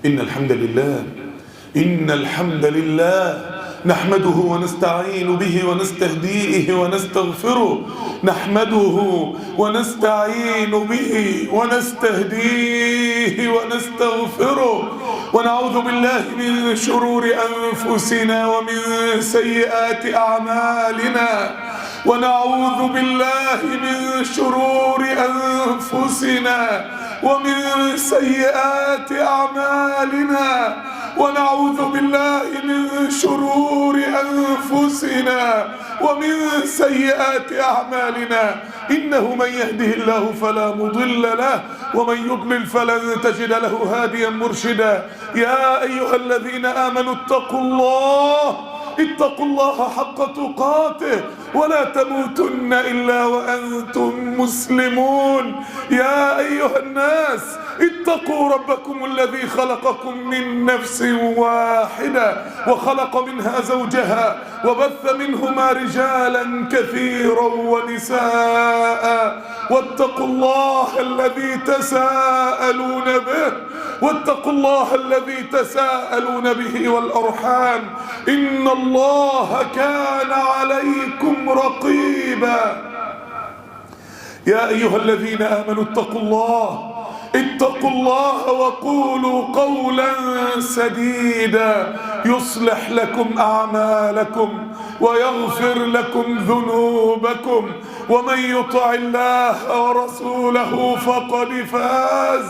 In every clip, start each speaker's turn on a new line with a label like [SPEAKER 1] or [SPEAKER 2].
[SPEAKER 1] إن الحمد لله، إن الحمد لله نحمده ونستعين به ونستهديه ونستغفره، نحمده ونستعين به ونستهديه ونستغفره، ونعوذ بالله من شرور أنفسنا ومن سيئات أعمالنا، ونعوذ بالله من شرور أنفسنا ومن سيئات أعمالنا، ونعوذ بالله من شرور أنفسنا ومن سيئات أعمالنا، إنه من يهده الله فلا مضل له ومن يضلل فلن تجد له هاديا مرشدا. يا أيها الذين آمنوا اتقوا الله، اتقوا الله حق تقاته ولا تموتن إلا وأنتم مسلمون. يا أيها الناس اتقوا ربكم الذي خلقكم من نفس واحدة وخلق منها زوجها وبث منهما رجالا كثيرا ونساء، واتقوا الله الذي تساءلون به، واتقوا الله الذي تساءلون به والأرحام، إن الله كان عليكم رقيبا. يا أيها الذين آمنوا اتقوا الله، اتقوا الله وقولوا قولا سديدا يصلح لكم أعمالكم ويغفر لكم ذنوبكم، ومن يطع الله ورسوله فقد فاز،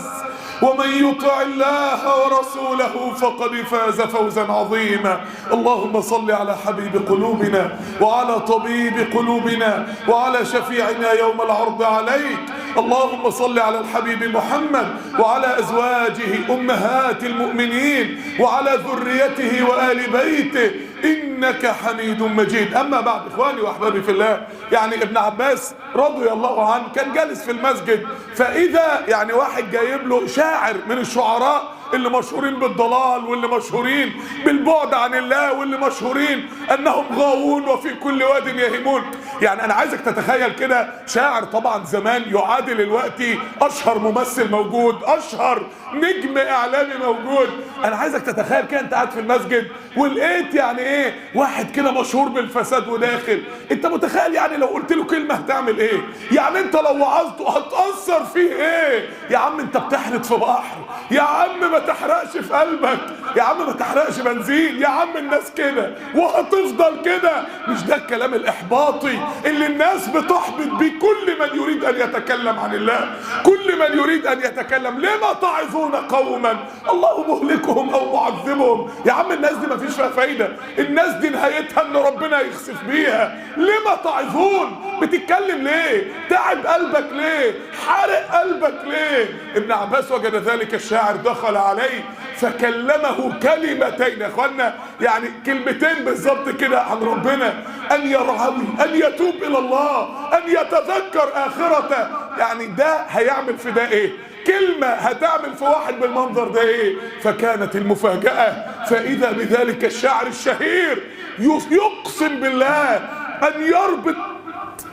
[SPEAKER 1] ومن يطع الله ورسوله فقد فاز فوزا عظيما. اللهم صل على حبيب قلوبنا وعلى طبيب قلوبنا وعلى شفيعنا يوم العرض عليك. اللهم صل على الحبيب محمد وعلى أزواجه أمهات المؤمنين وعلى ذريته وآل بيته، إنك حميد مجيد. أما بعد، إخواني وأحبابي في الله، يعني ابن عباس رضي الله عنه كان جالس في المسجد، فإذا يعني واحد جايب له شاعر من الشعراء اللي مشهورين بالضلال واللي مشهورين بالبعد عن الله واللي مشهورين أنهم غاوون وفي كل واد يهيمون. يعني أنا عايزك تتخيل كده شاعر طبعا زمان يعادل الوقت أشهر ممثل موجود، أشهر نجم إعلامي موجود. أنا عايزك تتخيل كده أنت قاعد في المسجد ولقيت يعني إيه واحد كده مشهور بالفساد وداخل، أنت متخيل يعني لو قلت له كلمة هتعمل إيه؟ يعني أنت لو وعظته هتأثر فيه إيه؟ يا عم أنت بتحرق في بحر، يا عم ما تحرقش في قلبك، يا عم ما تحرقش بنزين، يا عم الناس كده وهتفضل كده. مش ده الكلام الإحباطي اللي الناس بتحبط بيه كل من يريد أن يتكلم عن الله، كل من يريد أن يتكلم. لما تعظون قوما الله مهلكهم أو معذبهم؟ يا عم الناس دي ما فيش فيها فايدة، الناس دي نهايتها أن ربنا يخسف بيها. لما تعظون؟ بتتكلم ليه؟ تعب قلبك ليه؟ حارق قلبك ليه؟ ابن عباس وجد ذلك الشاعر دخل عليه فكلمه كلمتين، يا اخوانا يعني كلمتين بالظبط كده عن ربنا، ان يرعوي، ان يتوب الى الله، ان يتذكر اخرته. يعني ده هيعمل في ده ايه؟ كلمة هتعمل في واحد بالمنظر ده ايه؟ فكانت المفاجأة، فإذا بذلك الشاعر الشهير يقسم بالله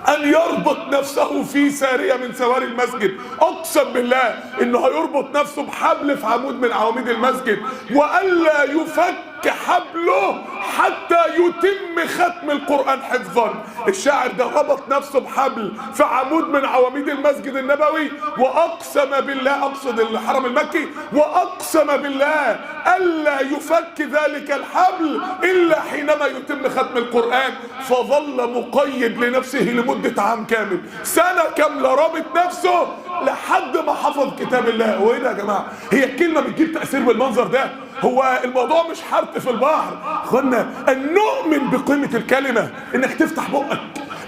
[SPEAKER 1] أن يربط نفسه في سارية من سواري المسجد. أقسم بالله إنه هيربط نفسه بحبل في عمود من عواميد المسجد، وألا يفك حبله حتى يتم ختم القرآن حفظا. الشاعر ده ربط نفسه بحبل في عمود من عواميد المسجد النبوي، وأقسم بالله، أقصد الحرم المكي، وأقسم بالله ألا يفك ذلك الحبل إلا حينما يتم ختم القرآن. فظل مقيد لنفسه لمدة عام كامل، سنة كاملة رابط نفسه لحد ما حفظ كتاب الله. وإيه ده يا جماعة؟ هي الكلمة بتجيب تأثير بالمنظر ده؟ هو الموضوع مش حرق في البحر. اخوانا، ان نؤمن بقيمة الكلمة، انك تفتح بقك،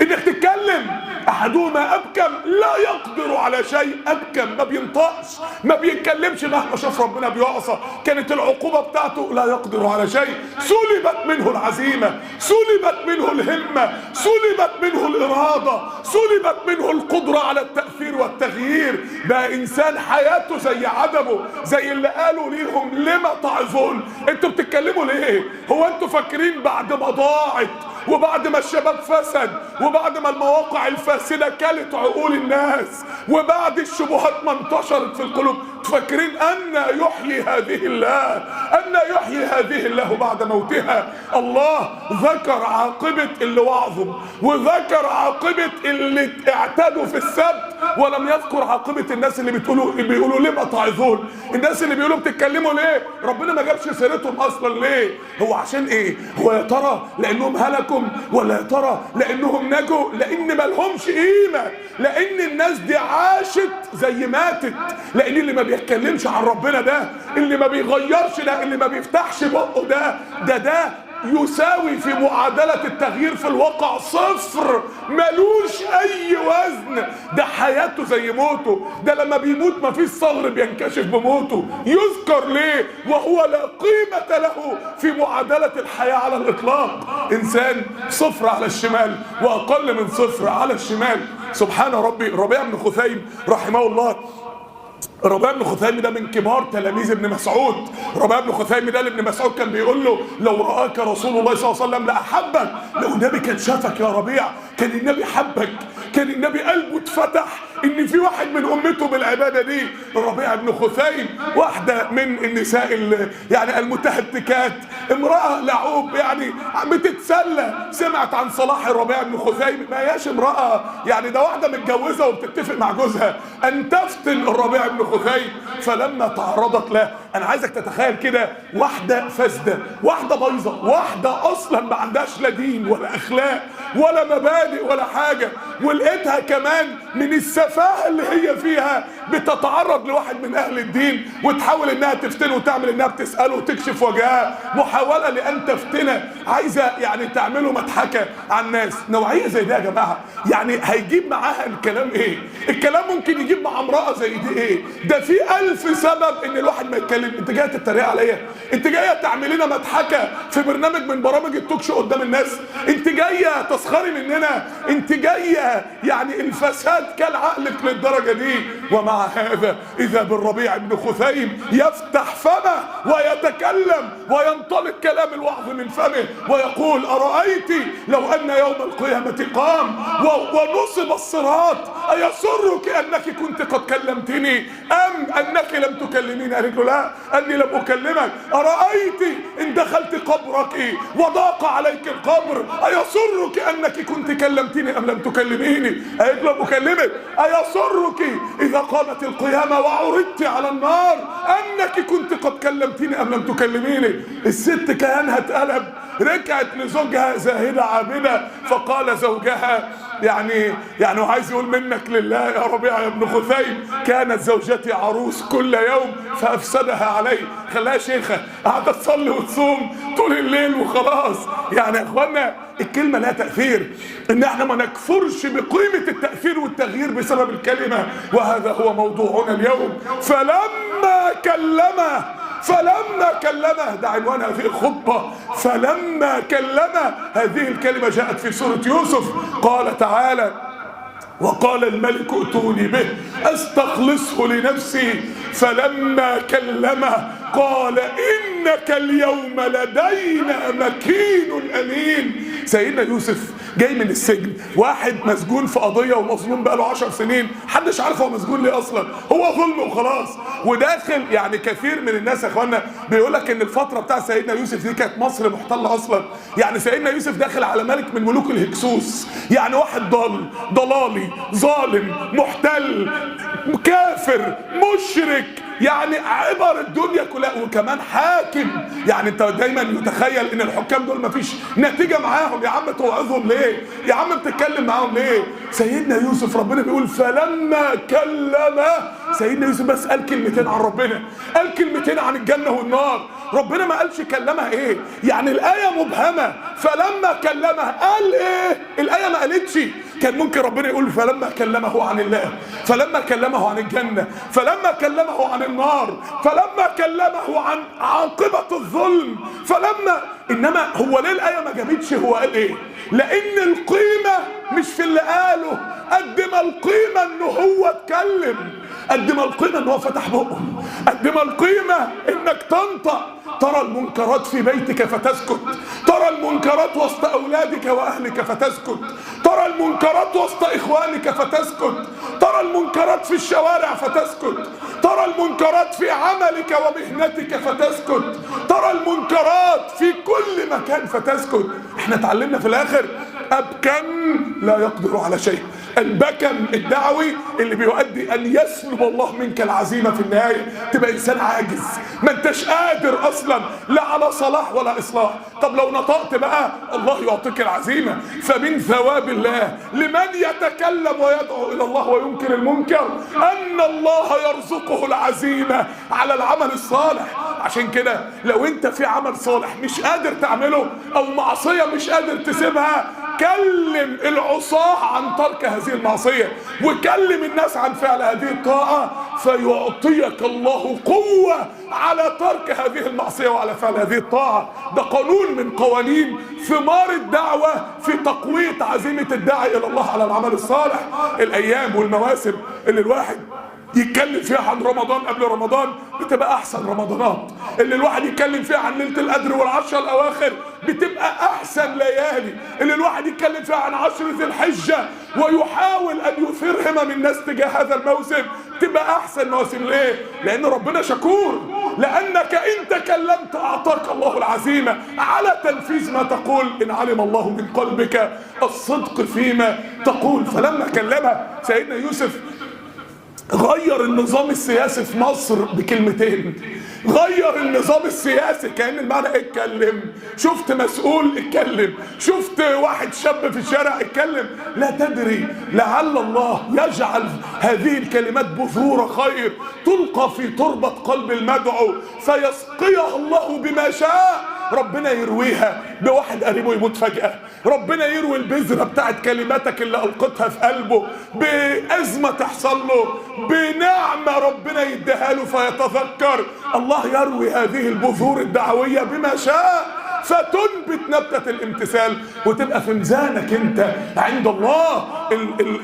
[SPEAKER 1] انك تتكلم. احدهما ابكم لا يقدر على شيء، ابكم ما بينطقش ما بيتكلمش مهما شاف ربنا بيعصى، كانت العقوبة بتاعته لا يقدر على شيء. سلبت منه العزيمة، سلبت منه الهمة، سلبت منه الإرادة، سلبت منه القدرة على التأثير والتغيير. بقى إنسان حياته زي عدمه، زي اللي قالوا ليهم لما تعظون؟ انتوا بتتكلموا ليه؟ هو انتوا فاكرين بعد ما ضاعت وبعد ما الشباب فسد وبعد ما المواقع الفاسدة كلت عقول الناس وبعد الشبهات ما انتشرت في القلوب، فاكرين أن يحيي هذه الله، أن يحيي هذه الله بعد موتها. الله ذكر عاقبة اللي وعظهم، وذكر عاقبة اللي اعتدوا في السبت، ولم يذكر عاقبة الناس اللي بيقولوا لما تعظون، الناس اللي بيقولوا بتتكلموا ليه؟ ربنا ما جابش سيرتهم اصلا ليه؟ هو عشان ايه؟ هو يا ترى لانهم هلكوا، ولا يا ترى لانهم نجوا؟ لان ما لهمش قيمة، لان الناس دي عاشت زي ماتت، لان اللي ما بيتكلمش عن ربنا ده، اللي ما بيغيرش ده، اللي ما بيفتحش بقه ده، ده يساوي في معادلة التغيير في الواقع صفر، ملوش أي وزن. ده حياته زي موته، ده لما بيموت مفيش صغر بينكشف بموته، يذكر ليه وهو لا قيمة له في معادلة الحياة على الإطلاق. إنسان صفر على الشمال وأقل من صفر على الشمال. سبحان ربي. ربيع بن خثيم رحمه الله، ربيع بن خثيم ده من كبار تلاميذ ابن مسعود. ربيع بن خثيم ده ابن مسعود كان بيقول له لو رآك رسول الله صلى الله عليه وسلم لأحبك. لو النبي كان شافك يا ربيع كان النبي حبك، كان النبي قلبه اتفتح ان في واحد من امته بالعبادة دي. ربيع بن خثيم واحدة من النساء يعني المتهتكات، امراة لعوب يعني بتتسلى، سمعت عن صلاح الربيع بن خثيم، ما هياش امراة يعني ده واحدة متجوزة وبتتفق مع جوزها ان تفتن الربيع بن خثيم. فلما تعرضت له، انا عايزك تتخيل كده واحدة فاسدة، واحدة بايظة، واحدة اصلا ما عندهاش لا دين ولا اخلاق ولا مبادئ ولا حاجة، ولقيتها كمان من السفاهه اللي هي فيها بتتعرض لواحد من اهل الدين وتحاول انها تفتنه وتعمل انها بتساله وتكشف وجهها، محاولة لان تفتنه، عايزه يعني تعمله مضحكة على الناس. نوعية زي ده يا جماعة يعني هيجيب معاها الكلام ايه؟ الكلام ممكن يجيب مع امراة زي دي ايه؟ ده في 1000 سبب ان الواحد ما يتكلم. انت جاية تتريق عليا؟ انت جاية تعمل لنا مضحكة في برنامج من برامج التوك شو قدام الناس؟ انت جاية تسخري مننا؟ انت جاية يعني الفساد كان عقلك للدرجة دي؟ ومع هذا اذا بالربيع بن خثيم يفتح فمه ويتكلم وينطلق كلام الوعظ من فمه ويقول ارايت لو ان يوم القيامة قام ونصب الصراط ايسرك انك كنت قد كلمتني ام انك لم تكلميني؟ قالت له لا، اني لم اكلمك. ارايت ان دخلت قبرك وضاق عليك القبر ايسرك انك كنت كلمتني ام لم تكلميني؟ قالت له اكلمك. ايسرك اذا قامت القيامة وعرضت على النار انك كنت قد كلمتني ام لم تكلميني؟ الست كيانها اتقلب، رجعت لزوجها زاهده عابده، فقال زوجها يعني عايز يقول منك لله يا ربيع يا ابن خثيم، كانت زوجتي عروس كل يوم فافسدها علي، خلاها شيخه قاعدة تصلي وتصوم طول الليل وخلاص. يعني يا اخوانا الكلمة لها تاثير، ان احنا ما نكفرش بقيمة التاثير والتغيير بسبب الكلمة، وهذا هو موضوعنا اليوم. فلما كلمة، فلما كلمة، ده عنوان هذه الخطبة، فلما كلمة. هذه الكلمة جاءت في سورة يوسف، قال تعالى وقال الملك ائتوني به استخلصه لنفسي فلما كلمة قال انك اليوم لدينا مكين امين. سيدنا يوسف جاي من السجن، واحد مسجون في قضية ومظلوم بقاله 10 سنين، محدش عارف هو مسجون ليه اصلا، هو ظلم وخلاص. وداخل يعني كثير من الناس يا اخوانا بيقول لك ان الفترة بتاع سيدنا يوسف دي كانت مصر محتلة اصلا، يعني سيدنا يوسف داخل على ملك من ملوك الهكسوس، يعني واحد ضال، ضلالي، ظالم، محتل، كافر، مشرك، يعني عبر الدنيا كلها، وكمان حاكم. يعني انت دايما يتخيل ان الحكام دول مفيش نتيجة معاهم، يا عم توعظهم ليه؟ يا عم بتتكلم معاهم ليه؟ سيدنا يوسف ربنا بيقول فلما كلمة، سيدنا يوسف بس قال كلمتين عن ربنا، قال كلمتين عن الجنة والنار، ربنا ما قالش كلمها ايه، يعني الايه مبهمة. فلما كلمة قال ايه؟ الايه ما قالتش. كان ممكن ربنا يقول فلما كلمة عن الله، فلما كلمة عن الجنة، فلما كلمة عن النار، فلما كلمة عن عاقبة الظلم، فلما، انما هو ليه الايه ما جابتش هو قال ايه؟ لان القيمة مش في اللي قاله قد ما القيمة ان هو اتكلم، قد ما القيمة ان هو فتح بقه، قد ما القيمة انك تنطق. ترى المنكرات في بيتك فتسكت، ترى المنكرات وسط اولادك واهلك فتسكت، ترى المنكرات وسط اخوانك فتسكت، ترى المنكرات في الشوارع فتسكت، ترى المنكرات في عملك ومهنتك فتسكت، ترى المنكرات في كل مكان فتسكت. احنا اتعلمنا في الاخر ابكم لا يقدر على شيء. البكم الدعوي اللي بيؤدي ان يسلب الله منك العزيمة في النهاية، تبقى انسان عاجز، ما انتش قادر اصلا لا على صلاح ولا اصلاح. طب لو نطقت بقى الله يعطيك العزيمة. فمن ثواب الله لمن يتكلم ويدعو الى الله وينكر المنكر ان الله يرزقه العزيمة على العمل الصالح. عشان كده لو انت في عمل صالح مش قادر تعمله او معصية مش قادر تسيبها، كلم العصاة عن ترك هذه المعصية وكلم الناس عن فعل هذه الطاعة، فيعطيك الله قوة على ترك هذه المعصية وعلى فعل هذه الطاعة. ده قانون من قوانين ثمار الدعوة في تقوية عزيمة الداعي إلى الله على العمل الصالح. الأيام والمواسم اللي الواحد يتكلم فيها عن رمضان قبل رمضان بتبقى احسن رمضانات، اللي الواحد يتكلم فيها عن ليلة القدر والعشر الاواخر بتبقى احسن ليالي، اللي الواحد يتكلم فيها عن عشر ذي الحجة ويحاول ان يثير همم الناس تجاه هذا الموسم تبقى احسن مواسم. ليه؟ لان ربنا شكور، لانك ان تكلمت اعطاك الله العزيمة على تنفيذ ما تقول ان علم الله من قلبك الصدق فيما تقول. فلما كلمها سيدنا يوسف غير النظام السياسي في مصر بكلمتين، غير النظام السياسي. كأن المعنى اتكلم، شفت مسؤول اتكلم، شفت واحد شاب في الشارع اتكلم. لا تدري لعل الله يجعل هذه الكلمات بذور خير تلقى في تربة قلب المدعو فيسقيها الله بما شاء. ربنا يرويها بواحد قريبه يموت فجأة، ربنا يروي البذرة بتاعت كلماتك اللي ألقتها في قلبه بأزمة تحصل له، بنعمة ربنا يديها له فيتذكر. الله يروي هذه البذور الدعوية بما شاء فتنبت نبتة الامتثال وتبقى في ميزانك انت عند الله.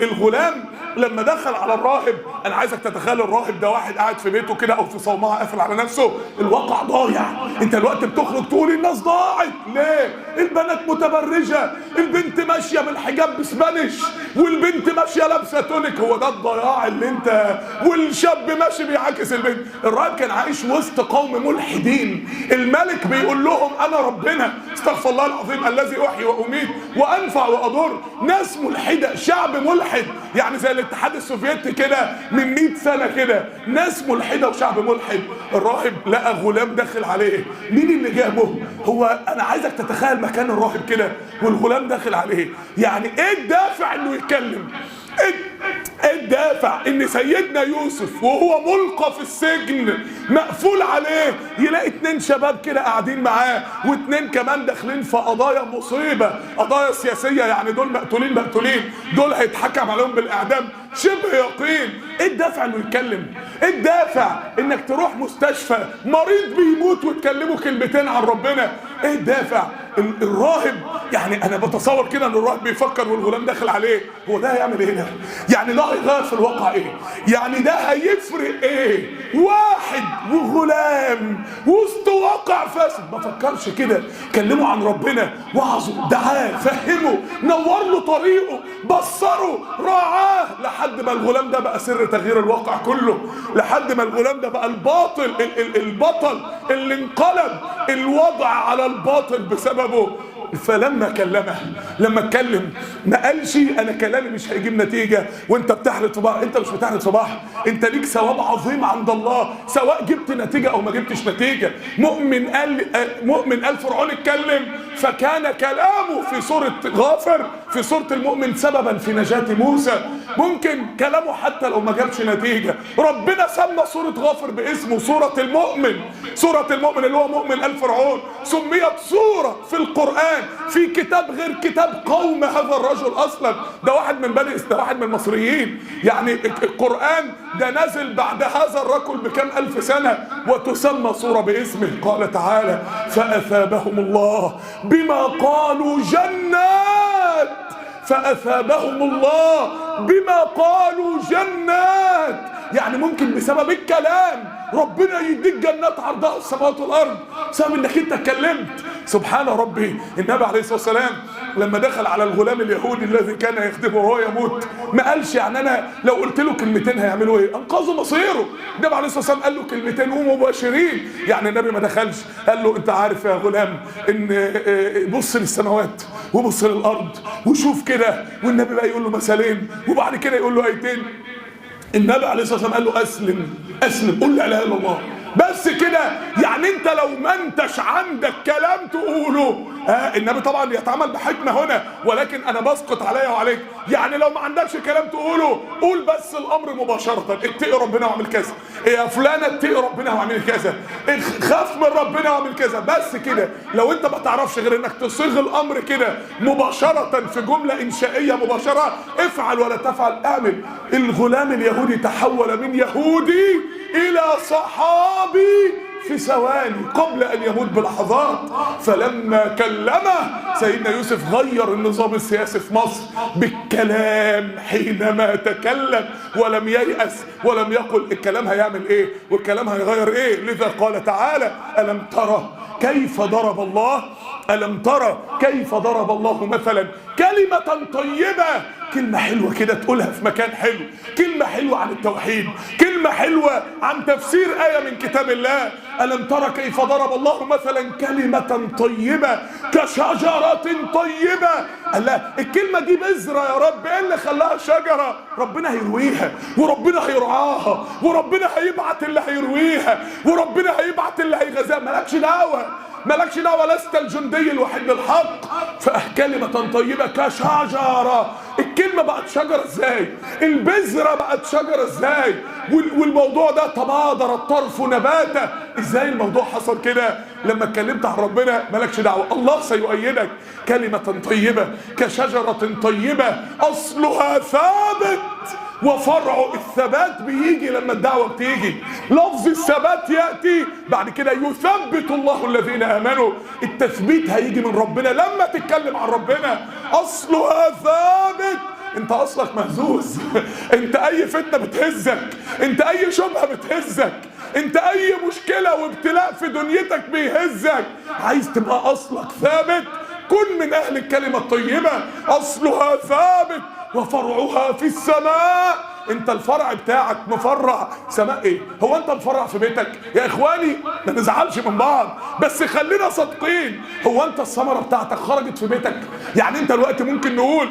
[SPEAKER 1] الغلام لما دخل على الراهب، انا عايزك تتخيل الراهب ده واحد قاعد في بيته كده او في صومعه قافل على نفسه، الواقع ضايع. انت الوقت بتخرج تقول الناس ضاعت ليه؟ البنات متبرجة، البنت ماشية بالحجاب بسبانيش، والبنت ماشية لابسه تونيك، هو ده الضياع اللي انت، والشاب ماشي بيعاكس البنت. الراهب كان عايش وسط قوم ملحدين، الملك بيقول لهم انا ربنا، استغفر الله العظيم الذي احيي واميت وانفع واضر. ناس ملحدة، شعب ملحد، يعني زي الاتحاد السوفيتي كده من 100 سنة كده، ناس ملحدة وشعب ملحد. الراهب لقى غلام داخل عليه، مين اللي جابه؟ هو انا عايزك تتخيل مكان الراهب كده والغلام داخل عليه، يعني ايه الدافع انه يتكلم؟ ايه الدافع ان سيدنا يوسف وهو ملقى في السجن مقفول عليه يلاقي 2 شباب كده قاعدين معاه، و2 كمان داخلين في قضايا مصيبة، قضايا سياسية، يعني دول مقتولين مقتولين، دول هيتحكم عليهم بالاعدام شبه يقين. ايه الدافع انه يتكلم؟ ايه الدافع انك تروح مستشفى مريض بيموت وتكلمه كلمتين عن ربنا؟ ايه الدافع؟ الراهب، يعني انا بتصور كده ان الراهب بيفكر والغلام داخل عليه، هو ده هيعمل ايه ده؟ يعني ده هيغير في الواقع ايه؟ يعني ده هيفرق ايه؟ واحد وغلام وسط واقع فاسد. ما فكرش كده، كلمة عن ربنا، وعظه، دعاه، فهمه، نور له طريقه، بصره، رعاه، لحد ما الغلام ده بقى سر تغيير الواقع كله، لحد ما الغلام ده بقى الباطل، البطل اللي انقلب الوضع على الباطل بسببه. فلما كلمة، لما اتكلم ما قالش انا كلامي مش هيجيب نتيجة وانت بتحرق في بحر. انت مش بتحرق في بحر، انت ليك ثواب عظيم عند الله سواء جبت نتيجة او ما جبتش نتيجة. مؤمن قال فرعون اتكلم فكان كلامه في سورة غافر، في سورة المؤمن، سببا في نجاة موسى. ممكن كلامه حتى لو ما جابش نتيجة، ربنا سمى سورة غافر باسمه، سورة المؤمن. سورة المؤمن اللي هو مؤمن آل فرعون سميت سورة في القرآن، في كتاب غير كتاب قوم هذا الرجل اصلا، ده واحد من بني، ده واحد من المصريين. يعني القرآن ده نزل بعد هذا الرجل بكم الف سنة وتسمى سورة باسمه. قال تعالى: فأثابهم الله بما قالوا جنات فأثابهم الله بما قالوا جنات. يعني ممكن بسبب الكلام ربنا يديك جنات عرضها السماوات والارض، بسبب انك انت اتكلمت. سبحان ربي. النبي عليه الصلاة والسلام لما دخل على الغلام اليهودي الذي كان يخدمه وهو يموت، ما قالش يعني انا لو قلت له كلمتين هيعملوا ايه؟ انقذوا مصيره. النبي عليه الصلاة والسلام قال له كلمتين ومباشرين، يعني النبي ما دخلش قال له انت عارف يا غلام ان بص للسماوات وبص للارض وشوف كده، والنبي بقى يقول له مثلين وبعد كده يقول له ايتين. النبي عليه الصلاة والسلام قال له اسلم اسلم، قل لا اله الا الله، بس كده. يعني انت لو ما انتش عندك كلام تقوله، النبي طبعا يتعامل بحكمه هنا، ولكن انا بسقط عليا وعليك، يعني لو ما عندكش كلام تقوله قول بس الامر مباشرة، اتقي ربنا واعمل كذا، يا فلانه اتقي ربنا واعمل كذا، خاف من ربنا واعمل كذا، بس كده. لو انت ما تعرفش غير انك تصيغ الامر كده مباشرة في جملة انشائيه مباشرة، افعل ولا تفعل، اعمل. الغلام اليهودي تحول من يهودي الى صحابي في ثواني قبل أن يموت بلحظات. فلما كلمة سيدنا يوسف غير النظام السياسي في مصر بالكلام، حينما تكلم ولم ييأس ولم يقل الكلام هيعمل ايه والكلام هيغير ايه. لذا قال تعالى: ألم ترى كيف ضرب الله، ألم ترى كيف ضرب الله مثلا كلمة طيبة. كلمة حلوة كده تقولها في مكان حلو، كلمة حلوة عن التوحيد، كلمة حلوة عن تفسير آية من كتاب الله. ألم ترى كيف ضرب الله مثلا كلمة طيبة كشجرة طيبة. الله، الكلمة دي بذرة يا رب، ايه اللي خلاها شجرة؟ ربنا هيرويها وربنا هيرعاها وربنا هيبعت اللي هيرويها وربنا هيبعت اللي هيغذاها. مالكش دعوة، مالكش دعوة، لست الجندي الوحيد للحق. فكلمة طيبة كشجرة. الكلمة بقت شجرة ازاي؟ البذرة بقت شجرة ازاي؟ والموضوع ده تبادر الطرف نباته ازاي؟ الموضوع حصل كده لما اتكلمت عن ربنا. مالكش دعوة، الله سيؤيدك. كلمة طيبة كشجرة طيبة أصلها ثابت وفرعه. الثبات بيجي لما الدعوة بتيجي، لفظ الثبات يأتي بعد كده، يثبت الله الذين آمنوا. التثبيت هيجي من ربنا لما تتكلم عن ربنا. أصلها ثابت. انت اصلك مهزوز، انت اي فتنة بتهزك، انت اي شبهة بتهزك، انت اي مشكلة وابتلاء في دنيتك بيهزك. عايز تبقى اصلك ثابت، كن من اهل الكلمة الطيبة. اصلها ثابت وفرعها في السماء. انت الفرع بتاعك مفرع سماء ايه؟ هو انت مفرع في بيتك؟ يا اخواني ما نزعلش من بعض، بس خلينا صادقين. هو انت الثمرة بتاعتك خرجت في بيتك؟ يعني انت الوقت ممكن نقول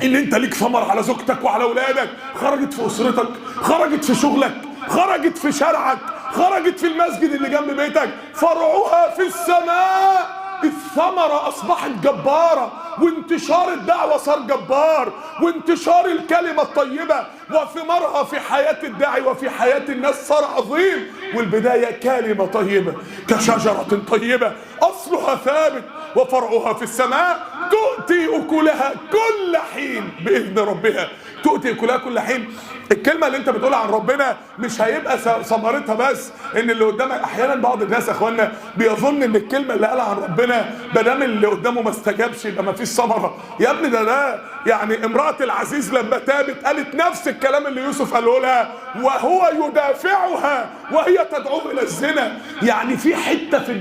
[SPEAKER 1] ان انت ليك ثمر على زوجتك وعلى اولادك، خرجت في اسرتك، خرجت في شغلك، خرجت في شارعك، خرجت في المسجد اللي جنب بيتك. فرعها في السماء. الثمرة أصبحت جبارة، وانتشار الدعوة صار جبار، وانتشار الكلمة الطيبة وثمرها في حياة الداعي وفي حياة الناس صار عظيم. والبداية كلمة طيبة كشجرة طيبة أصلها ثابت وفرعها في السماء، تؤتي أكلها كل حين بإذن ربها. تؤتي أكلها كل حين. الكلمة اللي انت بتقولها عن ربنا مش هيبقى ثمرتها بس ان اللي قدامك. احيانا بعض الناس يا اخوانا بيظن ان الكلمة اللي قالها عن ربنا ما دام اللي قدامه ما استجابش يبقى ما فيش ثمرة. يا ابني ده يعني امرأة العزيز لما تابت قالت نفس الكلام اللي يوسف قاله لها وهو يدافعها وهي تدعوه الى الزنا. يعني في حتة في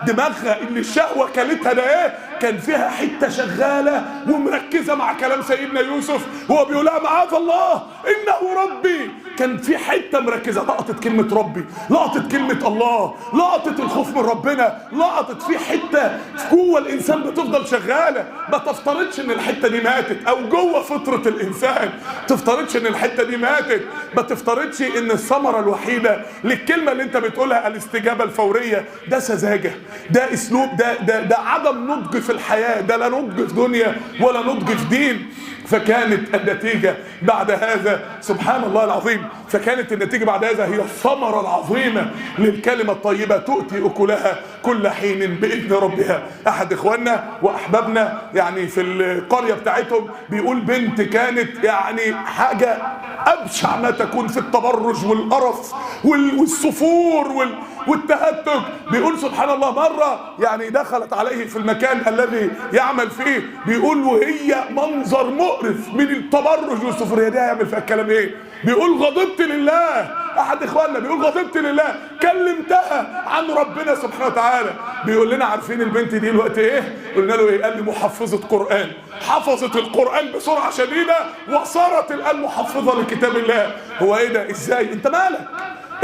[SPEAKER 1] دماغها اللي الشهوة كلتها ده ايه؟ كان فيها حتة شغالة ومركزة مع كلام سيدنا يوسف وهو بيقولها معاذ الله انه ربي. كان في حتة مركزة، لقطت كلمة ربي، لقطت كلمة الله، لقطت الخوف من ربنا، لقطت في حتة جوه الانسان بتفضل شغالة. ما تفترضش ان الحتة دي ماتت، او جوه فطرة الانسان تفترضش ان الحتة دي ماتت. ما تفترضش ان الثمرة الوحيدة للكلمة اللي انت بتقولها الاستجابة الفورية. ده سذاجة، ده اسلوب، ده عدم نضج في الحياة، ده لا نضج في دنيا ولا نضج في دين. فكانت النتيجة بعد هذا سبحان الله العظيم، فكانت النتيجة بعد هذا هي الثمرة العظيمة للكلمة الطيبة تؤتي أكلها كل حين بإذن ربها. أحد إخواننا وأحبابنا يعني في القرية بتاعتهم بيقول بنت كانت يعني حاجة أبشع ما تكون في التبرج والقرف والسفور والتهتك. بيقول سبحان الله مرة يعني دخلت عليه في المكان الذي يعمل فيه، بيقول وهي منظر مقرف من التبرج والسفور، هي دي هيعمل فيها الكلام ايه؟ بيقول غضبت لله. احد اخواننا بيقول غضبت لله، كلمتها عن ربنا سبحانه وتعالى. بيقول لنا عارفين البنت دي الوقت ايه؟ قلنا له ايه؟ قال لي محفظة قرآن، حفظت القرآن بسرعة شديدة وصارت الآن محفظة لكتاب الله. هو ايه ده؟ ازاي؟ انت مالك؟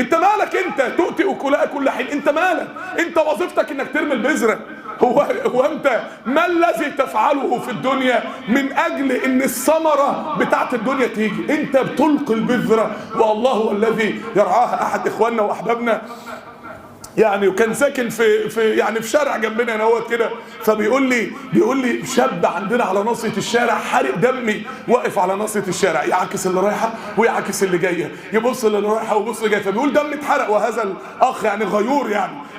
[SPEAKER 1] انت مالك؟ انت تؤتي اكلها كل حين، انت مالك؟ انت وظيفتك انك ترمي البذرة. هو انت ما الذي تفعله في الدنيا من اجل ان الثمرة بتاعت الدنيا تيجي؟ انت بتلقي البذرة والله هو الذي يرعاها. احد اخواننا واحبابنا يعني وكان ساكن في يعني في شارع جنبنا هنا كده، فبيقول لي، بيقول لي شاب عندنا على ناصية الشارع حارق دمي، واقف على ناصية الشارع يعاكس اللي رايحة ويعاكس اللي جاية، يبص اللي رايحة ويبص اللي جاية. فبيقول دمي اتحرق، وهذا الاخ يعني غيور،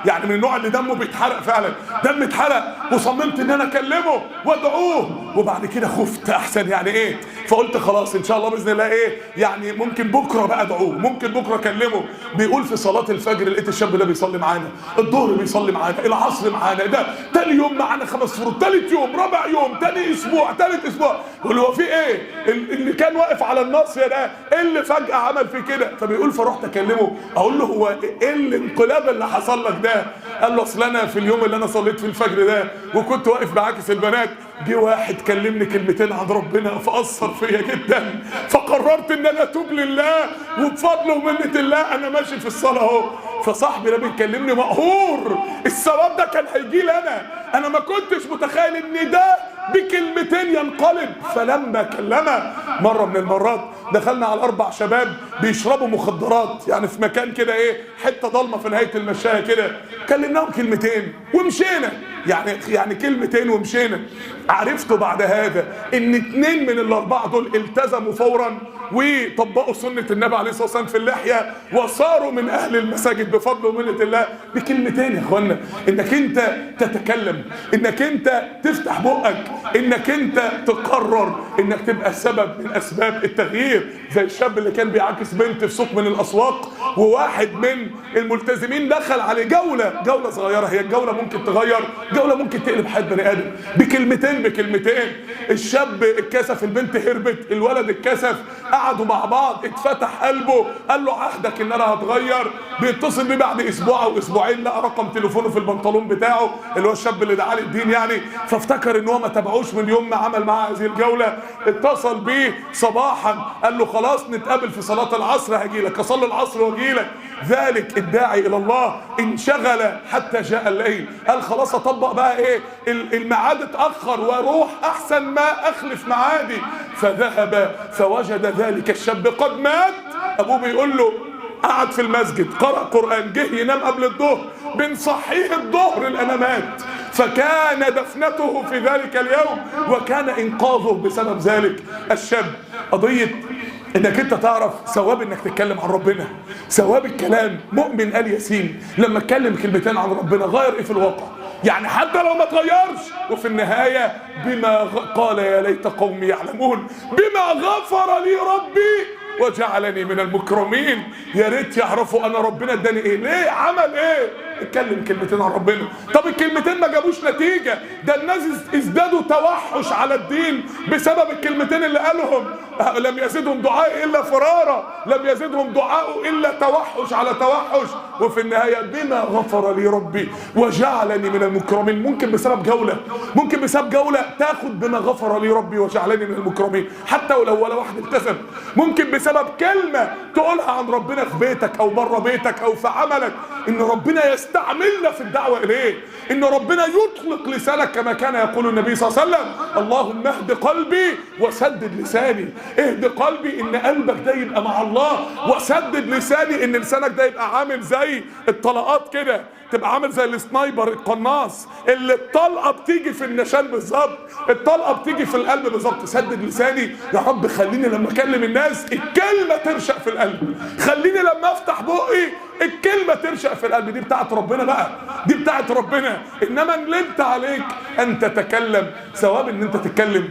[SPEAKER 1] يعني من النوع اللي دمه بيتحرق فعلا، دمي اتحرق وصممت ان انا اكلمه وادعوه، وبعد كده خفت احسن يعني ايه، فقلت خلاص ان شاء الله باذن الله ايه يعني ممكن بكره بقى ادعوه، ممكن بكره اكلمه. بيقول في صلاة الفجر لقيت الشاب ده بيصلي معانا، الظهر بيصلي معانا، العصر معانا، ده تاني يوم معانا 5 فروض، تالت يوم، رابع يوم، تاني اسبوع، تالت اسبوع. يقول هو في ايه اللي كان واقف على الناصية ده ايه اللي فجأة عمل فيه كده؟ فبيقول فرحت اكلمه اقول له هو ايه الانقلاب اللي حصل لك ده؟ قال له اصل انا في اليوم اللي انا صليت فيه الفجر ده وكنت واقف بعاكس البنات، جه واحد كلمني كلمتين عن ربنا فأثر فيا جدا، فقررت ان انا اتوب لله، وبفضله ومنة الله انا ماشي في الصلاة اهو. فصاحبي ده بيكلمني مقهور، الثواب ده كان هيجي لي انا ما كنتش متخيل ان ده بكلمتين ينقلب. فلما كلمة مرة من المرات دخلنا على 4 شباب بيشربوا مخدرات يعني في مكان كده ايه حتة ضلمة في نهاية المشايه كده، كلمناهم كلمتين ومشينا، يعني كلمتين ومشينا. عرفت بعد هذا ان 2 من ال4 دول التزموا فورا وطبقوا سنة النبي عليه الصلاة والسلام في اللحية وصاروا من اهل المساجد بفضل ومنة الله. بكلمتين يا اخوانا، انك انت تتكلم، انك انت تفتح بقك، انك انت تقرر انك تبقى سبب من اسباب التغيير. زي الشاب اللي كان بيعاكس بنت في سوق من الاسواق، وواحد من الملتزمين دخل عليه جولة صغيرة، هي الجولة ممكن تغير، جولة ممكن تقلب حياة بني ادم بكلمتين. بكلمتين الشاب اتكسف، البنت هربت، الولد اتكسف، قعدوا مع بعض، اتفتح قلبه، قال له عهدك ان انا هتغير. بيتصل بيه بعد اسبوع او اسبوعين لقى رقم تليفونه في البنطلون بتاعه اللي هو الشاب اللي دعاه للدين يعني، فافتكر ان هو ما تابعوش من يوم ما عمل معاه هذه الجولة. اتصل بيه صباحا قال له خلاص نتقابل في صلاة العصر، هاجي لك اصلي العصر واجي لك. ذلك الداعي الى الله انشغل حتى جاء الليل، قال خلاص اطبق بقى ايه الميعاد اتاخر واروح احسن ما اخلف ميعادي. فذهب فوجد ذلك الشاب قد مات. ابوه بيقول له قعد في المسجد قرأ قرآن، جه ينام قبل الظهر، بنصحيه الظهر لأنه مات. فكان دفنته في ذلك اليوم وكان انقاذه بسبب ذلك الشاب. قضية انك انت تعرف ثواب انك تتكلم عن ربنا، ثواب الكلام. مؤمن آل ياسين لما اتكلم كلمتين عن ربنا غير ايه في الواقع، يعني حتى لو ما تغيرش، وفي النهاية بما قال يا ليت قومي يعلمون بما غفر لي ربي وجعلني من المكرمين. يا ريت يعرفوا انا ربنا اداني ايه، ليه عمل ايه، اتكلم كلمتين عن ربنا. طب الكلمتين ما جابوش نتيجة، ده الناس ازدادوا توحش على الدين بسبب الكلمتين اللي قالهم. لم يزدهم دعاء الا فرارا، لم يزدهم دعاء الا توحش على توحش، وفي النهاية بما غفر لي ربي وجعلني من المكرمين. ممكن بسبب جولة، ممكن بسبب جولة تاخد بما غفر لي ربي وجعلني من المكرمين حتى ولو ولا واحد التزم. ممكن بسبب كلمة تقولها عن ربنا في بيتك او بره بيتك او في عملك ان ربنا يستعملنا في الدعوة اليه، ان ربنا يطلق لسانك كما كان يقول النبي صلى الله عليه وسلم: اللهم اهد قلبي وسدد لساني. اهد قلبي ان قلبك ده يبقى مع الله، وسدد لساني ان لسانك ده يبقى عامل زي الطلقات كده، تبقى عامل زي ال sniper القناص اللي الطلقة بتيجي في النشان بالظبط، الطلقة بتيجي في القلب بالظبط. سدد لساني يا رب، خليني لما اكلم الناس الكلمة ترشق في القلب، خليني لما افتح بقي الكلمة ترشق في القلب. دي بتاعت ربنا بقى، دي بتاعت ربنا. انما ندمت عليك ان تتكلم، ثواب ان انت تتكلم،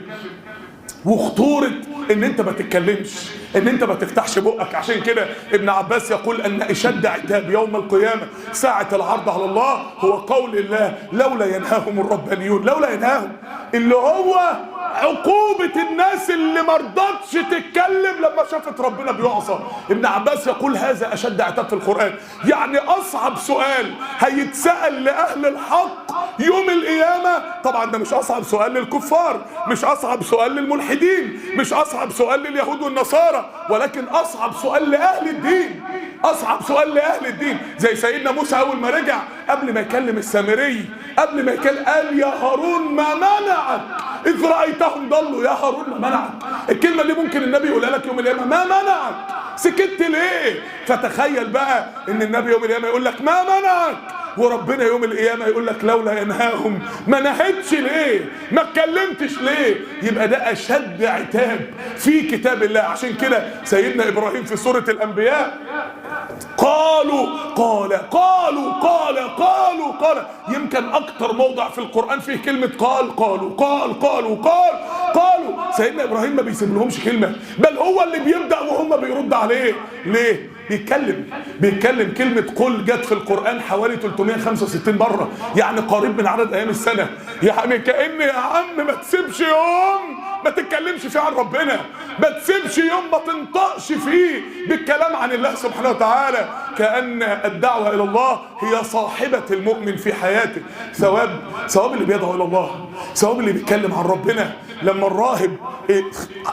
[SPEAKER 1] وخطورة ان انت ما تتكلمش، ان انت ما تفتحش بقك. عشان كده ابن عباس يقول ان اشد عتاب يوم القيامة ساعة العرض على الله هو قول الله: لولا ينهاهم الربانيون. لولا ينهاهم، اللي هو عقوبة الناس اللي ما رضتش تتكلم لما شافت ربنا بيعصى. ابن عباس يقول هذا اشد عتاب في القرآن، يعني اصعب سؤال هيتسأل لأهل الحق يوم القيامة. طبعا ده مش اصعب سؤال للكفار، مش اصعب سؤال للملحدين، مش اصعب سؤال لليهود والنصارى، ولكن اصعب سؤال لأهل الدين. اصعب سؤال لأهل الدين، زي سيدنا موسى اول ما رجع قبل ما يكلم السامري، قبل ما يكلم قال: يا هارون ما منعك إذ رأيتهم ضلوا. يا هارون ما منعك. الكلمة اللي ممكن النبي يقولها لك يوم القيامة: ما منعك، سكت ليه؟ فتخيل بقى ان النبي يوم القيامة يقول لك ما منعك، وربنا يوم القيامة يقول لك لولا ينهاهم، ما نهتش ليه، ما اتكلمتش ليه؟ يبقى ده أشد عتاب في كتاب الله. عشان كده سيدنا إبراهيم في سورة الأنبياء قالوا قال قالوا قال قالوا قال. يمكن أكتر موضع في القرآن فيه كلمة قال قالوا قال قالوا قال قالوا. سيدنا إبراهيم ما بيسيب لهمش كلمة، بل هو اللي بيبدأ وهم بيرد عليه. ليه؟ بيتكلم. كلمة قل جت في القرآن حوالي 365 مرة، يعني قريب من عدد أيام السنة. يعني كأن يا عم ما تسيبش يوم ما تتكلمش فيه عن ربنا، ما تسيبش يوم ما تنطقش فيه بالكلام عن الله سبحانه وتعالى. كأن الدعوة إلى الله هي صاحبة المؤمن في حياته. ثواب اللي بيدعو إلى الله، ثواب اللي بيتكلم عن ربنا. لما الراهب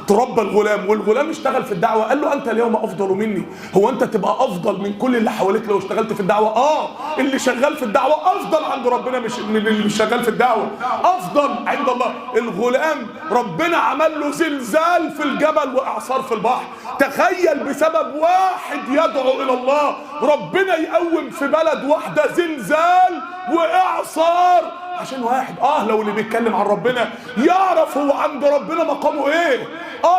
[SPEAKER 1] تربى الغلام والغلام اشتغل في الدعوة قال له: أنت اليوم أفضل مني. هو أنت تبقى أفضل من كل اللي حواليك لو اشتغلت في الدعوة؟ اللي شغال في الدعوة أفضل عند ربنا، مش من اللي مش شغال في الدعوة، أفضل عند الله. الغلام ربنا عمل له زلزال في الجبل وإعصار في البحر. تخيل بسبب واحد يدعو إلى الله ربنا يقوم في بلد واحدة زلزال وإعصار عشان واحد. لو اللي بيتكلم عن ربنا يعرف هو عند ربنا مقامه ايه.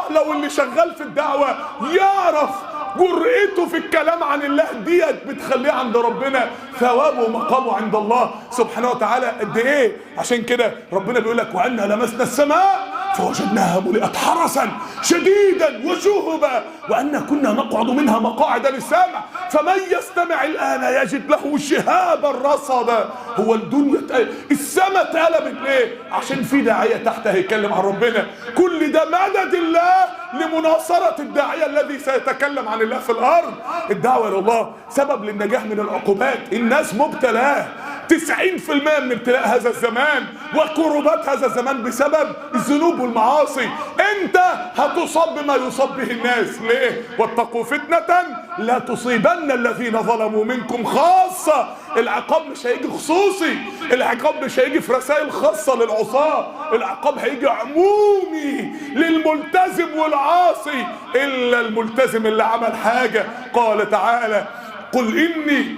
[SPEAKER 1] لو اللي شغال في الدعوة يعرف جرأته في الكلام عن الله ديت بتخليه عند ربنا ثوابه ومقامه عند الله سبحانه وتعالى قد ايه. عشان كده ربنا بيقول لك: وأنا لمسنا السماء فوجدناها ملئت حرسا شديدا وشهبا وأن كنا نقعد منها مقاعد للسمع فمن يستمع الآن يجد له شهابا رصدا. هو الدنيا السماء اتقلبت ليه؟ عشان في داعية تحت هيتكلم عن ربنا. كل ده مدد الله لمناصرة الداعية الذي سيتكلم عن الله في الأرض. الدعوة إلى الله سبب للنجاح من العقوبات. الناس مبتلاه 90% من ابتلاء هذا الزمان وكربات هذا الزمان بسبب الذنوب والمعاصي. انت هتصاب بما يصاب به الناس. ليه؟ واتقوا فتنة لا تصيبن الذين ظلموا منكم خاصة. العقاب مش هيجي خصوصي، العقاب مش هيجي في رسائل خاصة للعصاة، العقاب هيجي عمومي للملتزم والعاصي، إلا الملتزم اللي عمل حاجة. قال تعالى: قل إني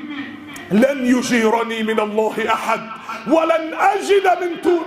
[SPEAKER 1] لن يجيرني من الله أحد ولن أجد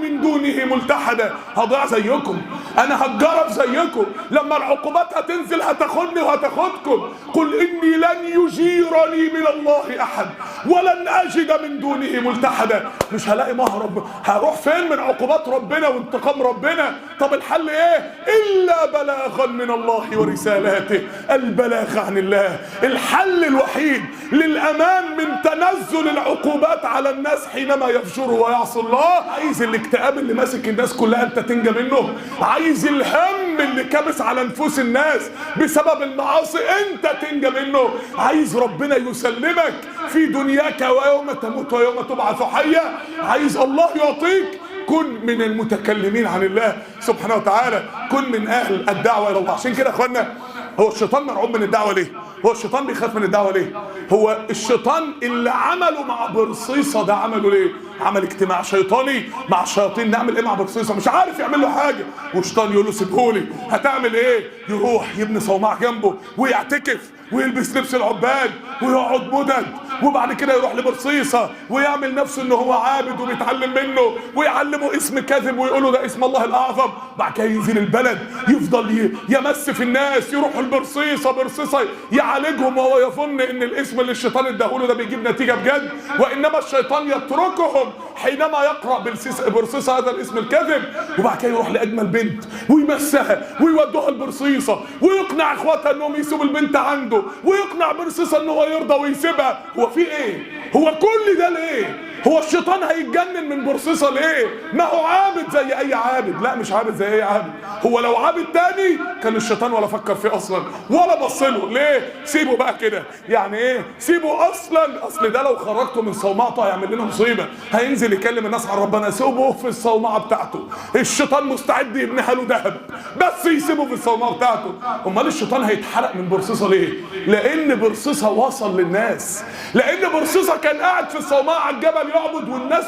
[SPEAKER 1] من دونه ملتحدا. هضيع زيكم، أنا هتجرب زيكم، لما العقوبات هتنزل هتاخدني وهتاخدكم. قل إني لن يجيرني من الله أحد ولن أجد من دونه ملتحدا. مش هلاقي مهرب، هروح فين من عقوبات ربنا وانتقام ربنا؟ طب الحل إيه؟ إلا بلاغا من الله ورسالاته. البلاغ عن الله الحل الوحيد للأمان من تنزل العقوبات على الناس حينما يفجروا ويعصوا الله. عايز الاكتئاب اللي ماسك الناس كلها انت تنجى منه، عايز الهم اللي كابس على نفوس الناس بسبب المعاصي انت تنجى منه، عايز ربنا يسلمك في دنياك ويوم تموت ويوم تبعث حيا، عايز الله يعطيك. كن من المتكلمين عن الله سبحانه وتعالى، كن من اهل الدعوة الى الله. عشان كده يا اخوانا، هو الشيطان مرعوب من الدعوة ليه؟ هو الشيطان بيخاف من الدعوة ليه؟ هو الشيطان اللي عمله مع برصيصه ده عمله ليه؟ عمل اجتماع شيطاني مع الشياطين، نعمل ايه مع برصيصه؟ مش عارف يعمل له حاجة، والشيطان يقول له سيبهولي، هتعمل ايه؟ يروح يبني صومعه جنبه ويعتكف ويلبس لبس العباد ويقعد مدد، وبعد كده يروح لبرصيصه ويعمل نفسه ان هو عابد وبيتعلم منه ويعلمه اسم كذب ويقوله ده اسم الله الاعظم. بعد كده ينزل البلد يفضل يمس في الناس، يروحوا لبرصيصه، برصيصه يعالجهم وهو يظن ان الاسم اللي الشيطان اداهوله ده بيجيب نتيجة بجد، وانما الشيطان يتركهم حينما يقرا برصيصه هذا الاسم الكذب. وبعد كده يروح لاجمل بنت ويمسها ويودوها لبرصيصه ويقنع اخواتها انهم يسيبوا البنت عنده، ويقنع برصيصه ان هو يرضى ويسيبها. هو في ايه؟ هو كل ده ليه؟ هو الشيطان هيتجنن من برصيصه ليه؟ ما هو عابد زي اي عابد. لا مش عابد زي اي عابد، هو لو عابد تاني كان الشيطان ولا فكر فيه اصلا ولا بص له. ليه؟ سيبه بقى كده. يعني ايه سيبه اصلا؟ اصل ده لو خرجته من صومعته هيعمل لنا مصيبة، هينزل يكلم الناس عن ربنا. سيبه في الصومعه بتاعته، الشيطان مستعد يبنيها له ذهب بس يسيبه في الصومعه بتاعته. امال الشيطان هيتحرق من برصيصه ليه؟ لان برصيصه وصل للناس، لان برصيصه كان قاعد في الصومعه على الجبل يعبد والناس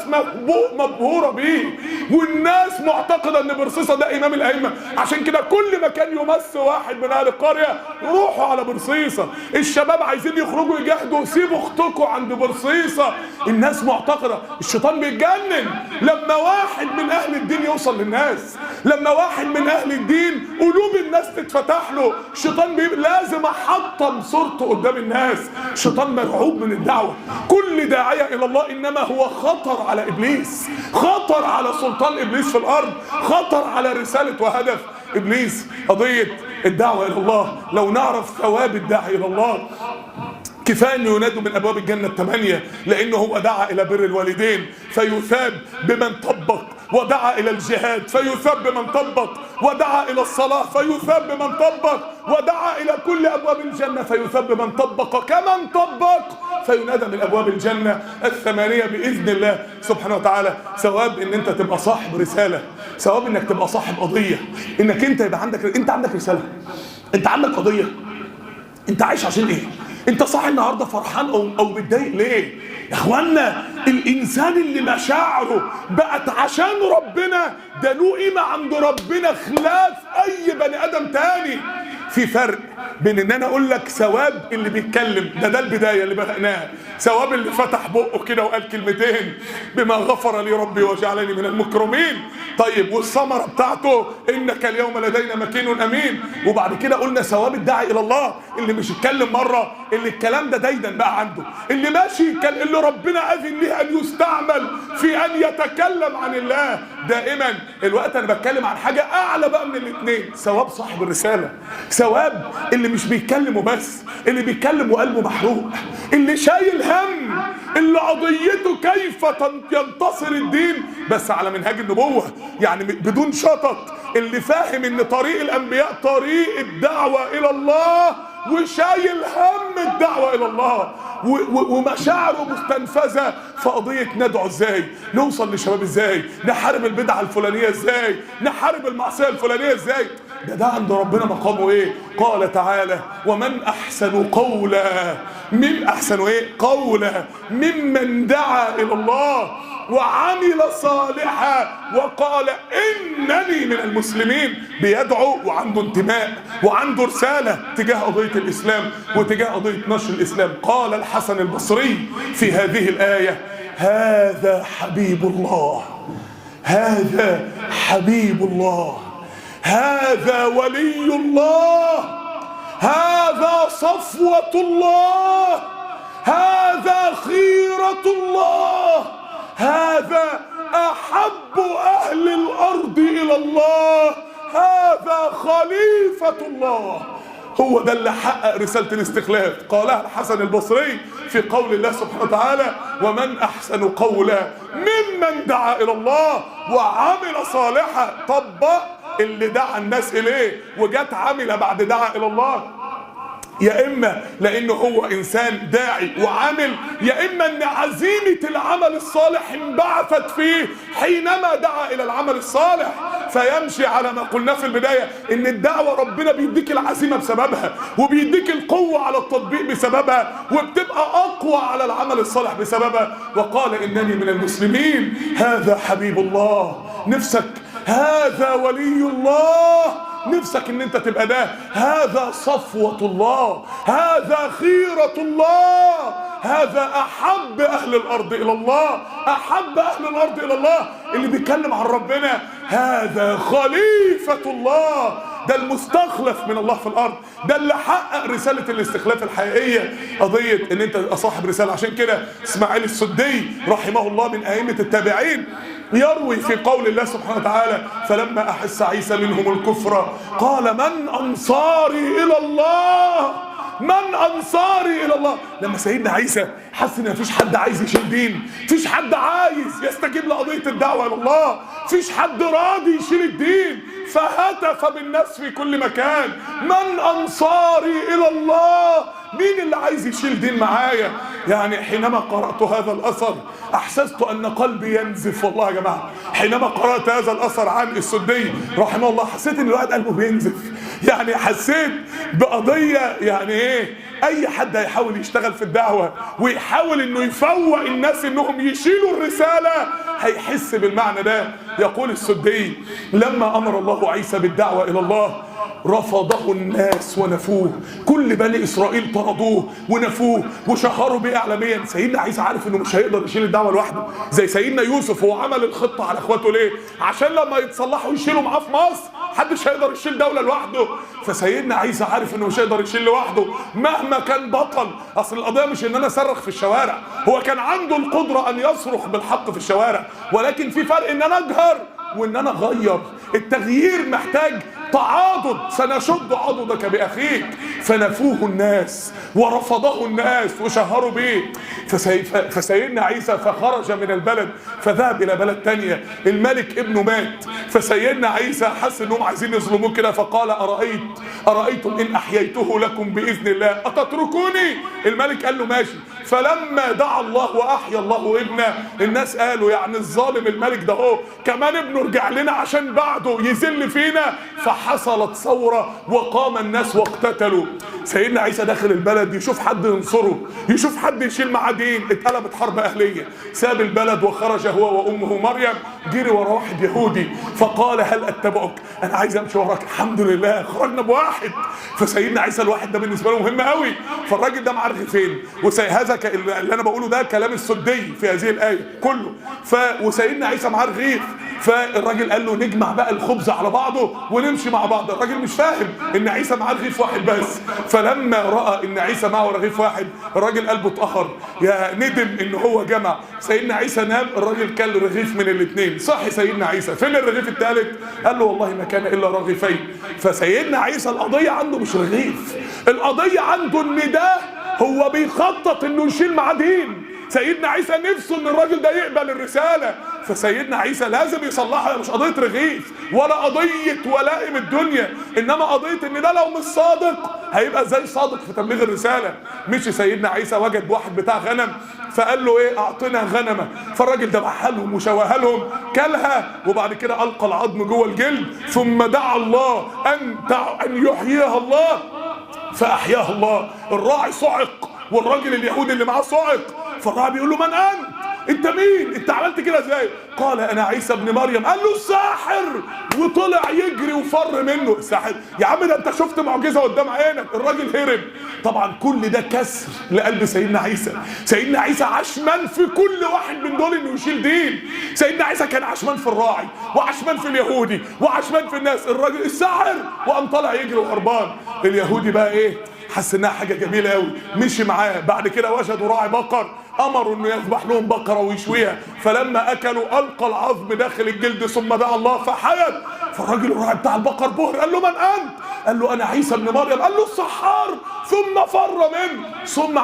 [SPEAKER 1] مبهوره بيه، والناس معتقده ان برصيصه ده امام الائمة. عشان كده كل ما كان يمس واحد من اهل القرية روحوا على برصيصه. الشباب عايزين يخرجوا يجاهدوا، سيبوا اختكم عند برصيصه. الناس معتقده. الشيطان بيتجنن لما واحد من اهل الدين يوصل للناس، لما واحد من اهل الدين قلوب الناس تتفتح له. الشيطان لازم احطم صورته قدام الناس. الشيطان مرعوب من الدعوة. كل داعيه الى الله انما هو خطر على ابليس، خطر على سلطان ابليس في الارض، خطر على رسالة وهدف ابليس. قضية الدعوة الى الله، لو نعرف ثواب الداعي الى الله كفاية انه ينادوا من ابواب الجنة الثمانية، لانه هو دعا الى بر الوالدين فيثاب بمن طبق، ودعا الى الجهاد فيثاب بمن طبق، ودعا الى الصلاة فيثاب بمن طبق، ودعا الى كل ابواب الجنة فيثاب بمن طبق كمن طبق، فينادى من ابواب الجنة الثمانية باذن الله سبحانه وتعالى. ثواب ان انت تبقى صاحب رسالة، ثواب انك تبقى صاحب قضية، انك انت يبقى عندك، انت عندك رسالة، انت عندك قضية، انت عايش عشان ايه؟ انت صاحي النهارده فرحان او متضايق ليه؟ يا اخوانا الانسان اللي مشاعره بقت عشان ربنا ده له قيمة عند ربنا خلاف اي بني ادم تاني. في فرق بين ان انا اقول لك ثواب اللي بيتكلم ده البداية اللي بدأناها، ثواب اللي فتح بقه كده وقال كلمتين بما غفر لي ربي وجعلني من المكرمين، طيب والثمرة بتاعته انك اليوم لدينا مكين امين. وبعد كده قلنا ثواب الداعي الى الله اللي مش اتكلم مرة، اللي الكلام ده دايما بقى عنده، اللي ماشي اللي ربنا اذن ليه ان يستعمل في ان يتكلم عن الله دائما. الوقت انا بتكلم عن حاجة اعلى بقى من الاثنين، ثواب صاحب الرسالة، ثواب اللي مش بيتكلم وبس، اللي بيتكلم وقلبه محروق، اللي شايل هم، اللي قضيته كيف ينتصر الدين بس على منهاج النبوة، يعني بدون شطط، اللي فاهم ان طريق الانبياء طريق الدعوة الى الله وشايل هم الدعوة الى الله ومشاعره مستنفذة في قضية ندعو ازاي، نوصل للشباب ازاي، نحارب البدعة الفلانية ازاي، نحارب المعصية الفلانية ازاي. ده عند ربنا مقامه ايه؟ قال تعالى ومن احسن قولا، من احسن ايه؟ قولا ممن دعا الى الله وعمل صالحا وقال انني من المسلمين. بيدعو وعنده انتماء وعنده رسالة تجاه قضية الاسلام وتجاه قضية نشر الاسلام. قال الحسن البصري في هذه الآية هذا حبيب الله، هذا حبيب الله، هذا ولي الله، هذا صفوة الله، هذا خيرة الله، هذا أحب أهل الأرض إلى الله، هذا خليفة الله. هو ده اللي حقق رسالة الاستخلاف. قالها الحسن البصري في قول الله سبحانه وتعالى ومن أحسن قولا ممن دعا إلى الله وعمل صالحا. طبق اللي دعا الناس إليه، وجت عمل بعد دعا إلى الله، يا إما لأنه هو إنسان داعي وعامل، يا إما أن عزيمة العمل الصالح انبعثت فيه حينما دعا إلى العمل الصالح. فيمشي على ما قلناه في البداية، ان الدعوة ربنا بيديك العزيمة بسببها، وبيديك القوة على التطبيق بسببها، وبتبقى اقوى على العمل الصالح بسببها. وقال انني من المسلمين. هذا حبيب الله، نفسك هذا ولي الله، نفسك ان انت تبقى ده. هذا صفوة الله، هذا خيرة الله، هذا احب اهل الارض الى الله، احب اهل الارض الى الله اللي بيتكلم عن ربنا. هذا خليفة الله، ده المستخلف من الله في الارض، ده اللي حقق رسالة الاستخلاف الحقيقية، قضية ان انت صاحب رسالة. عشان كده اسماعيل السدي رحمه الله من ائمة التابعين يروي في قول الله سبحانه وتعالى: فلما احس عيسى منهم الكفر قال من انصاري الى الله، من انصاري الى الله. لما سيدنا عيسى حس ان مفيش حد عايز يشيل دين، مفيش حد عايز يستجيب لقضيه الدعوة الى الله، مفيش حد راضي يشيل الدين، فهتف بالناس في كل مكان: من انصاري الى الله، مين اللي عايز يشيل دين معايا؟ يعني حينما قرأت هذا الأثر أحسست أن قلبي ينزف والله يا جماعة. حينما قرأت هذا الأثر عن السدي رحمه الله حسيت إن الواحد قلبه بينزف، يعني حسيت بقضية، يعني إيه أي حد هيحاول يشتغل في الدعوة ويحاول إنه يفوق الناس إنهم يشيلوا الرسالة هيحس بالمعنى ده. يقول السدي: لما أمر الله عيسى بالدعوة إلى الله رفضه الناس ونفوه، كل بني إسرائيل طردوه ونفوه وشهروا بيه إعلاميا. سيدنا عيسى عارف إنه مش هيقدر يشيل الدعوة لوحده، زي سيدنا يوسف هو عمل الخطة على إخواته ليه؟ عشان لما يتصلحوا يشيلوا معاه في مصر، محدش هيقدر يشيل دولة لوحده. فسيدنا عيسى عارف إنه مش هيقدر يشيل لوحده مهما كان بطل. أصل القضية مش إن أنا أصرخ في الشوارع، هو كان عنده القدرة أن يصرخ بالحق في الشوارع، ولكن في فرق إن أنا أجهر وإن أنا أغير. التغيير محتاج تعاضد، سنشد عضدك بأخيك. فنفوه الناس ورفضه الناس وشهروا به. فسيدنا عيسى فخرج من البلد فذهب إلى بلد تانية، الملك ابنه مات، فسيدنا عيسى حس انهم عايزين يظلموه كده، فقال: أرأيتم إن أحييته لكم بإذن الله أتتركوني؟ الملك قال له ماشي. فلما دعا الله وأحيا الله ابنه، الناس قالوا يعني الظالم الملك ده هو كمان ابنه رجع لنا عشان بعده يذل فينا. فحصلت ثورة وقام الناس واقتتلوا. سيدنا عيسى داخل البلد يشوف حد ينصره، يشوف حد يشيل معاه دين، اتقلبت حرب أهلية. ساب البلد وخرج هو وأمه مريم، جري ورا واحد يهودي فقال: هل أتبعك؟ أنا عايز أمشي وراك. الحمد لله خرجنا بواحد. فسيدنا عيسى الواحد ده بالنسبة له مهم قوي. فالراجل ده معاه رغيفين، وهذا اللي أنا بقوله ده كلام السدي في هذه الآية كله. وسيدنا عيسى معاه رغيف، فالراجل قال له نجمع بقى الخبز على بعضه ونمشي مع بعض. الراجل مش فاهم ان عيسى معاه رغيف واحد بس. فلما راى ان عيسى معه رغيف واحد الراجل قلبه اتقهر، يا ندم ان هو جمع. سيدنا عيسى نام، الراجل كل رغيف من الاثنين. صحي سيدنا عيسى: فين الرغيف الثالث؟ قال له والله ما كان الا رغيفين. فسيدنا عيسى القضية عنده مش رغيف، القضية عنده ان ده هو بيخطط انه يشيل معاه دين. سيدنا عيسى نفسه ان الراجل ده يقبل الرسالة، فسيدنا عيسى لازم يصلحها. مش قضية رغيف ولا قضية ولائم الدنيا، انما قضية ان ده لو مش صادق هيبقى ازاي صادق في تبليغ الرسالة. مشي سيدنا عيسى وجد واحد بتاع غنم فقال له ايه؟ اعطنا غنمه. فالراجل ذبحها لهم وشواها لهم، كلها، وبعد كده القى العظم جوه الجلد، ثم دعا الله ان يحييها الله، فاحياها الله. الراعي صعق والراجل اليهودي اللي معاه صعق. فالراعي بيقول له: من انت؟ انت مين؟ انت عملت كده ازاي؟ قال: انا عيسى ابن مريم. قال له: الساحر. وطلع يجري وفر منه الساحر. يا عم ده انت شفت معجزه قدام عينك. الراجل هرب. طبعا كل ده كسر لقلب سيدنا عيسى. سيدنا عيسى عشمان في كل واحد من دول انه يشيل دين. سيدنا عيسى كان عشمان في الراعي، وعشمان في اليهودي، وعشمان في الناس. الراجل الساحر وقام طالع يجري وهربان. اليهودي بقى ايه؟ حس انها حاجة جميلة قوي، مشي معاه. بعد كده وجدوا راعي بقر، امروا انه يذبح لهم بقرة ويشويها. فلما اكلوا القى العظم داخل الجلد ثم دعا الله فحيت. فالراجل الراعي بتاع البقر بهر، قال له: من انت؟ قال له: انا عيسى ابن مريم. قال له: السحار. ثم فر منه. ثم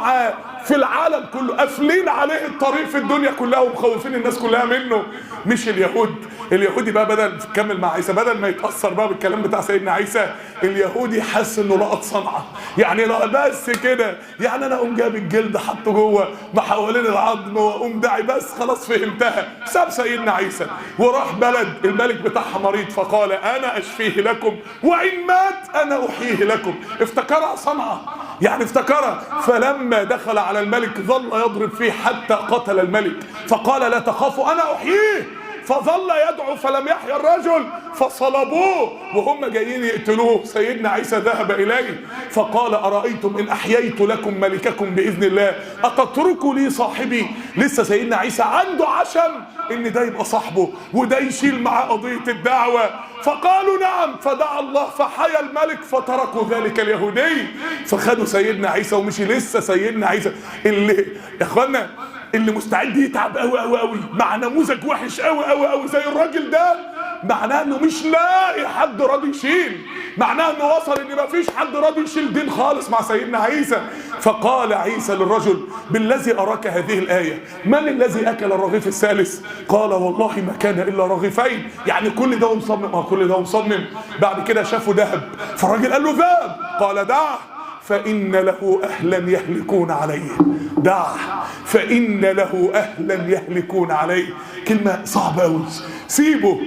[SPEAKER 1] في العالم كله، قافلين عليه الطريق في الدنيا كلها ومخوفين الناس كلها منه. مش اليهود، اليهودي بقى بدل كمل مع عيسى، بدل ما يتأثر بقى بالكلام بتاع سيدنا عيسى، اليهودي حس انه لقط صنعه، يعني لا بس كده، يعني انا اقوم جايب الجلد حطه جوه ما حوالين العظم واقوم داعي بس خلاص فهمتها. ساب سيدنا عيسى وراح بلد الملك بتاعها مريض، فقال انا اشفيه لكم وان مات انا احييه لكم. افتكرها صنعه، يعني افتكرها. فلما دخل على الملك ظل يضرب فيه حتى قتل الملك، فقال لا تخافوا انا احييه، فظل يدعو فلم يحيا الرجل فصلبوه وهم جايين يقتلوه. سيدنا عيسى ذهب إليه فقال أرأيتم إن أحييت لكم ملككم بإذن الله أتتركوا لي صاحبي؟ لسه سيدنا عيسى عنده عشم إن ده يبقى صاحبه وده يشيل معاه قضية الدعوة. فقالوا نعم، فدعا الله فحيا الملك فتركوا ذلك اليهودي. فخدوا سيدنا عيسى ومشي. لسه سيدنا عيسى اللي يا اخوانا اللي مستعد يتعب قوي قوي قوي مع نموذج وحش قوي قوي قوي زي الراجل ده، معناه انه مش لاقي حد راضي يشيل، معناه انه وصل ان مفيش حد راضي يشيل دين خالص مع سيدنا عيسى. فقال عيسى للرجل بالذي اراك هذه الايه، من الذي اكل الرغيف الثالث؟ قال والله ما كان الا رغيفين. يعني كل ده مصمم، كل ده مصمم. بعد كده شافوا ذهب، فالراجل قال له ذهب، قال دعه فإن له أهلا يهلكون عليه. دع فإن له أهلا يهلكون عليه. كلمة صعبة أوي، سيبه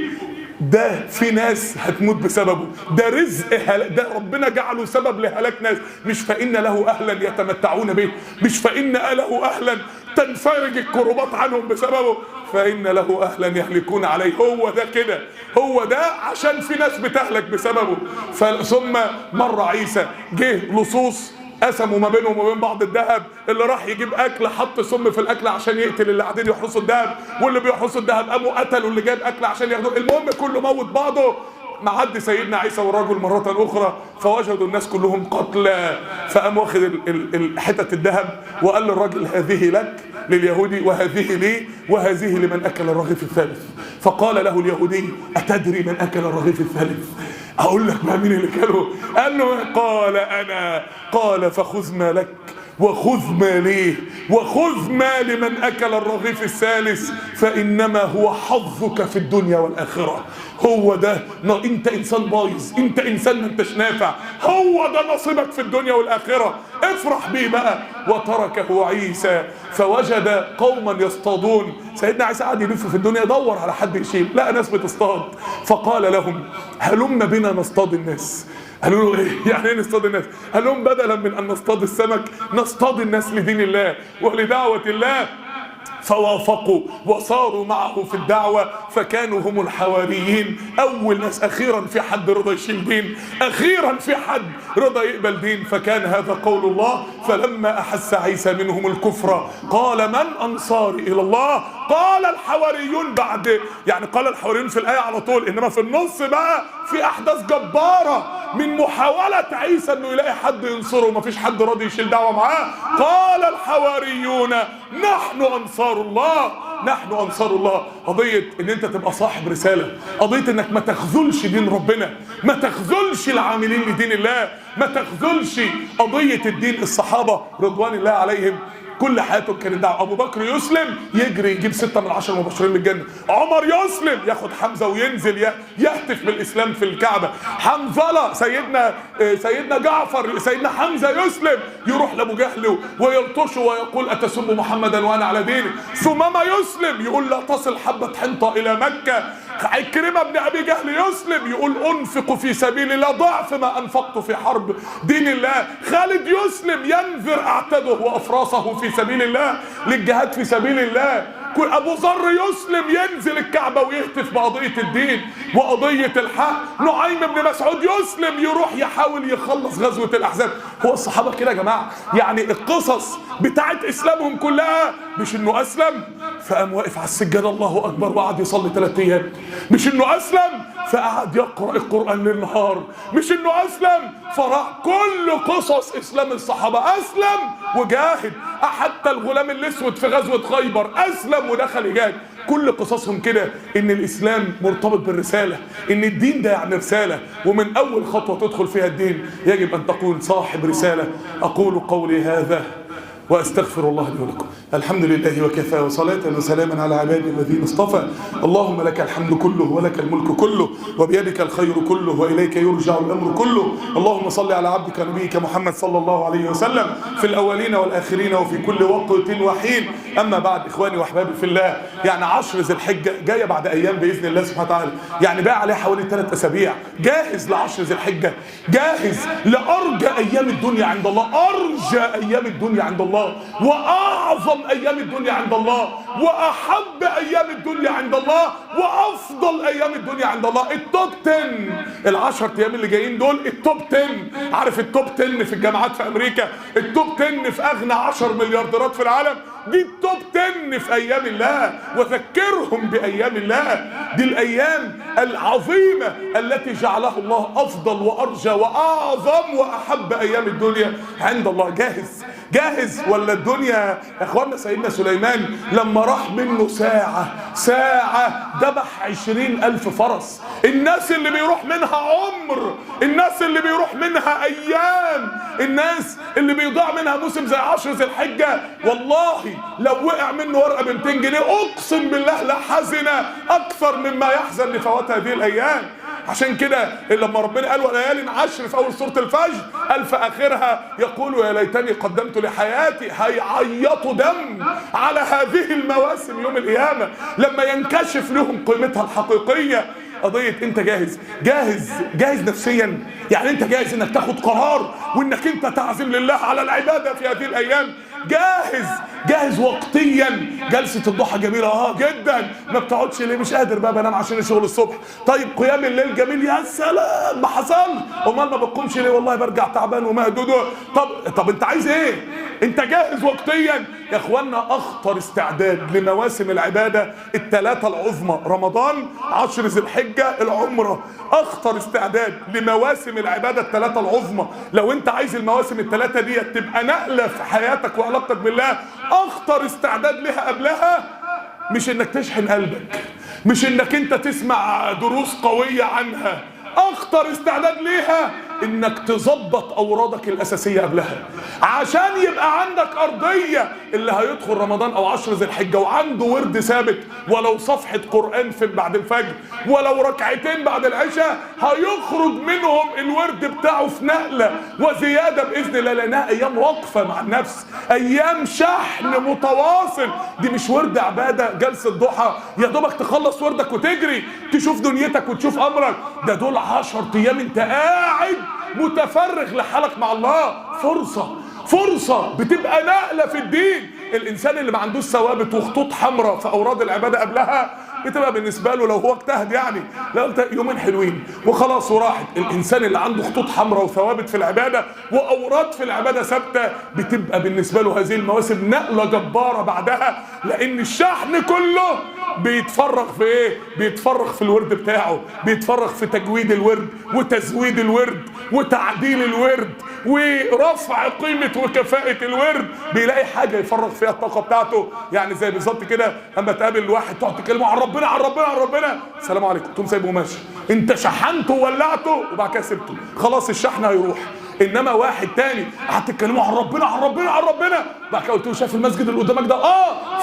[SPEAKER 1] ده، في ناس هتموت بسببه، ده رزق ده ربنا جعله سبب لهلاك ناس. مش فإن له أهلا يتمتعون به، مش فإن له أهلا تنفرج الكربات عنهم بسببه، فإن له أهلا يهلكون عليه. هو ده كده، هو ده عشان في ناس بتهلك بسببه. ثم مر عيسى، جه لصوص قسموا ما بينهم وبين بعض الذهب، اللي راح يجيب اكل حط سم في الاكل عشان يقتل اللي قاعدين يحرسوا الذهب، واللي بيحرسوا الذهب قاموا قتلوا اللي جايب اكل عشان ياخدوه. المهم كله موت بعضه. معدي سيدنا عيسى والرجل مرة أخرى فوجدوا الناس كلهم قتلى، فقام واخد حتة الذهب وقال للرجل هذه لك لليهودي وهذه لي وهذه لمن أكل الرغيف الثالث. فقال له اليهودي أتدري من أكل الرغيف الثالث؟ أقول لك ما مين اللي كله؟ قال له قال أنا. قال فخذ ما لك وخذ ما ليه وخذ ما لمن أكل الرغيف الثالث، فإنما هو حظك في الدنيا والآخرة. هو ده، انت انسان بايظ، انت انسان ما انتش نافع، هو ده نصيبك في الدنيا والآخرة، افرح بيه بقى. وتركه عيسى فوجد قوما يصطادون. سيدنا عيسى قعد يلف في الدنيا يدور على حد يشيل، لقى ناس بتصطاد، فقال لهم هلم بنا نصطاد الناس. قالوا له ايه يعني ايه نصطاد الناس؟ قال لهم بدلا من ان نصطاد السمك نصطاد الناس لدين الله ولدعوة الله. فوافقوا وصاروا معه في الدعوة، فكانوا هم الحواريين، أول ناس أخيرا في حد رضى يشيل دين، أخيرا في حد رضى يقبل دين. فكان هذا قول الله. فلما أحس عيسى منهم الكفر قال من أنصاري إلى الله؟ قال الحواريون. بعد يعني قال الحواريون في الآية على طول، إنما في النص بقى في أحداث جبارة من محاولة عيسى إنه يلاقي حد ينصره ومفيش حد راضي يشيل دعوة معاه. قال الحواريون نحن أنصار الله، نحن أنصار الله. قضية إن أنت تبقى صاحب رسالة، قضية إنك ما تخذلش دين ربنا، ما تخذلش العاملين لدين الله، ما تخذلش قضية الدين. الصحابة رضوان الله عليهم كل حياتهم كانت دعوة. أبو بكر يسلم يجري يجيب 6 من 10 مبشرين بالجنة، عمر يسلم ياخد حمزة وينزل يهتف بالإسلام في الكعبة، حنظلة سيدنا جعفر سيدنا حمزة يسلم يروح لأبو جهل ويلطشه ويقول أتسب محمدا وأنا على ديني. ثمامة يسلم يقول لا تصل حبة حنطة إلى مكة. عكرمة بن أبي جهل يسلم يقول أنفق في سبيل الله ضعف ما أنفقت في حرب دين الله. خالد يسلم ينذر أعتده وأفراسه في سبيل الله للجهاد في سبيل الله. أبو ذر يسلم ينزل الكعبة ويهتف بقضية الدين وقضية الحق. نعيم بن مسعود يسلم يروح يحاول يخلص غزوة الأحزاب. هو الصحابة كده يا جماعة، يعني القصص بتاعت إسلامهم كلها مش إنه أسلم فقام واقف على السجادة الله أكبر وقعد يصلي 3 أيام، مش إنه أسلم فقعد يقرأ القرآن للنهار، مش إنه أسلم فراح. كل قصص إسلام الصحابة أسلم وجاهد، حتى الغلام الأسود في غزوة خيبر أسلم ودخل يجاهد. كل قصصهم كده إن الإسلام مرتبط بالرسالة، إن الدين ده يعني رسالة، ومن أول خطوة تدخل فيها الدين يجب أن تكون صاحب رسالة. أقول قولي هذا واستغفر الله لي ولكم. الحمد لله وكفى، وصلاة وسلاما على عباده الذين اصطفى. اللهم لك الحمد كله ولك الملك كله وبيدك الخير كله واليك يرجع الامر كله. اللهم صل على عبدك ونبيك محمد صلى الله عليه وسلم في الاولين والاخرين وفي كل وقت وحين. اما بعد، اخواني واحبابي في الله، يعني 10 ذي الحجة جاية بعد ايام باذن الله سبحانه وتعالى، يعني بقى عليها حوالي 3 اسابيع. جاهز ل10 ذي الحجة؟ جاهز لارجى ايام الدنيا عند الله، ارجى ايام الدنيا عند الله، واعظم ايام الدنيا عند الله، واحب ايام الدنيا عند الله، وافضل ايام الدنيا عند الله. ال top 10، ال10 ايام اللي جايين دول ال top 10. عارف ال top 10 في الجامعات في امريكا، ال top 10 في اغنى 10 مليارديرات في العالم، دي ال top 10 في ايام الله. وذكرهم بايام الله، دي الايام العظيمة التي جعلها الله افضل وارجى واعظم واحب ايام الدنيا عند الله. جاهز؟ جاهز ولا الدنيا يا اخوانا؟ سيدنا سليمان لما راح منه ساعة ذبح 20,000 فرس. الناس اللي بيروح منها عمر، الناس اللي بيروح منها ايام، الناس اللي بيضيع منها موسم زي 10 ذي الحجة، والله لو وقع منه ورقة ب 200 جنيه اقسم بالله لحزن اكثر مما يحزن لفوات هذه الايام. عشان كده لما ربنا قال وليال عشر في اول سورة الفجر، قال في اخرها يقول يا ليتني قدمت لحياتي. هيعيطوا دم على هذه المواسم يوم القيامة لما ينكشف لهم قيمتها الحقيقية. قضية انت جاهز، جاهز، جاهز نفسيا، يعني انت جاهز انك تاخد قرار وانك انت تعزم لله على العبادة في هذه الايام. جاهز، جاهز وقتيا. جلسة الضحى جميلة جدا، ما بتقعدش ليه؟ مش قادر بقى، بنام عشان الشغل الصبح. طيب قيام الليل جميل، يا سلام ما حصل. امال ما بتقومش ليه؟ والله برجع تعبان ومهدود. طب انت عايز ايه؟ انت جاهز وقتيا يا اخوانا. اخطر استعداد لمواسم العبادة الثلاثة العظمى، رمضان، 10 ذي الحجة، العمرة. اخطر استعداد لمواسم العبادة الثلاثة العظمى، لو انت عايز المواسم الثلاثة دي تبقى نقلة في حياتك وعلاقتك بالله، اخطر استعداد لها قبلها مش انك تشحن قلبك، مش انك انت تسمع دروس قوية عنها، اخطر استعداد ليها انك تظبط اورادك الاساسية قبلها عشان يبقى عندك ارضية. اللي هيدخل رمضان او 10 ذي الحجة وعنده ورد ثابت، ولو صفحة قرآن في بعد الفجر، ولو ركعتين بعد العشاء، هيخرج منهم الورد بتاعه في نقلة وزيادة بإذن الله، لانها ايام وقفة مع النفس، ايام شحن متواصل. دي مش ورد عبادة جلسة ضحى يا دوبك تخلص وردك وتجري تشوف دنيتك وتشوف امرك، ده دول 10 ايام انت قاعد متفرغ لحالك مع الله. فرصة، فرصة بتبقى نقلة في الدين. الإنسان اللي ما عندوش ثوابت وخطوط حمراء في أوراد العبادة قبلها بتبقى بالنسبة له لو هو اجتهد، يعني لو انت يومين حلوين وخلاص وراحت. الإنسان اللي عنده خطوط حمراء وثوابت في العبادة وأوراد في العبادة ثابتة بتبقى بالنسبة له هذه المواسم نقلة جبارة بعدها، لأن الشحن كله بيتفرغ في ايه؟ بيتفرغ في الورد بتاعه، بيتفرغ في تجويد الورد وتزويد الورد وتعديل الورد ورفع قيمة وكفاءة الورد. بيلاقي حاجة يفرغ فيها الطاقة بتاعته. يعني زي بالظبط كده اما تقابل واحد تقعد تكلمه عن ربنا عن ربنا عن ربنا، السلام عليكم، تقوم سايبه وماشي. انت شحنته وولعته وبعد كده سبته، خلاص الشحن هيروح. انما واحد تاني قعدت تتكلموا عن ربنا عن ربنا عن ربنا، بعد كده قلت له شايف المسجد اللي قدامك ده؟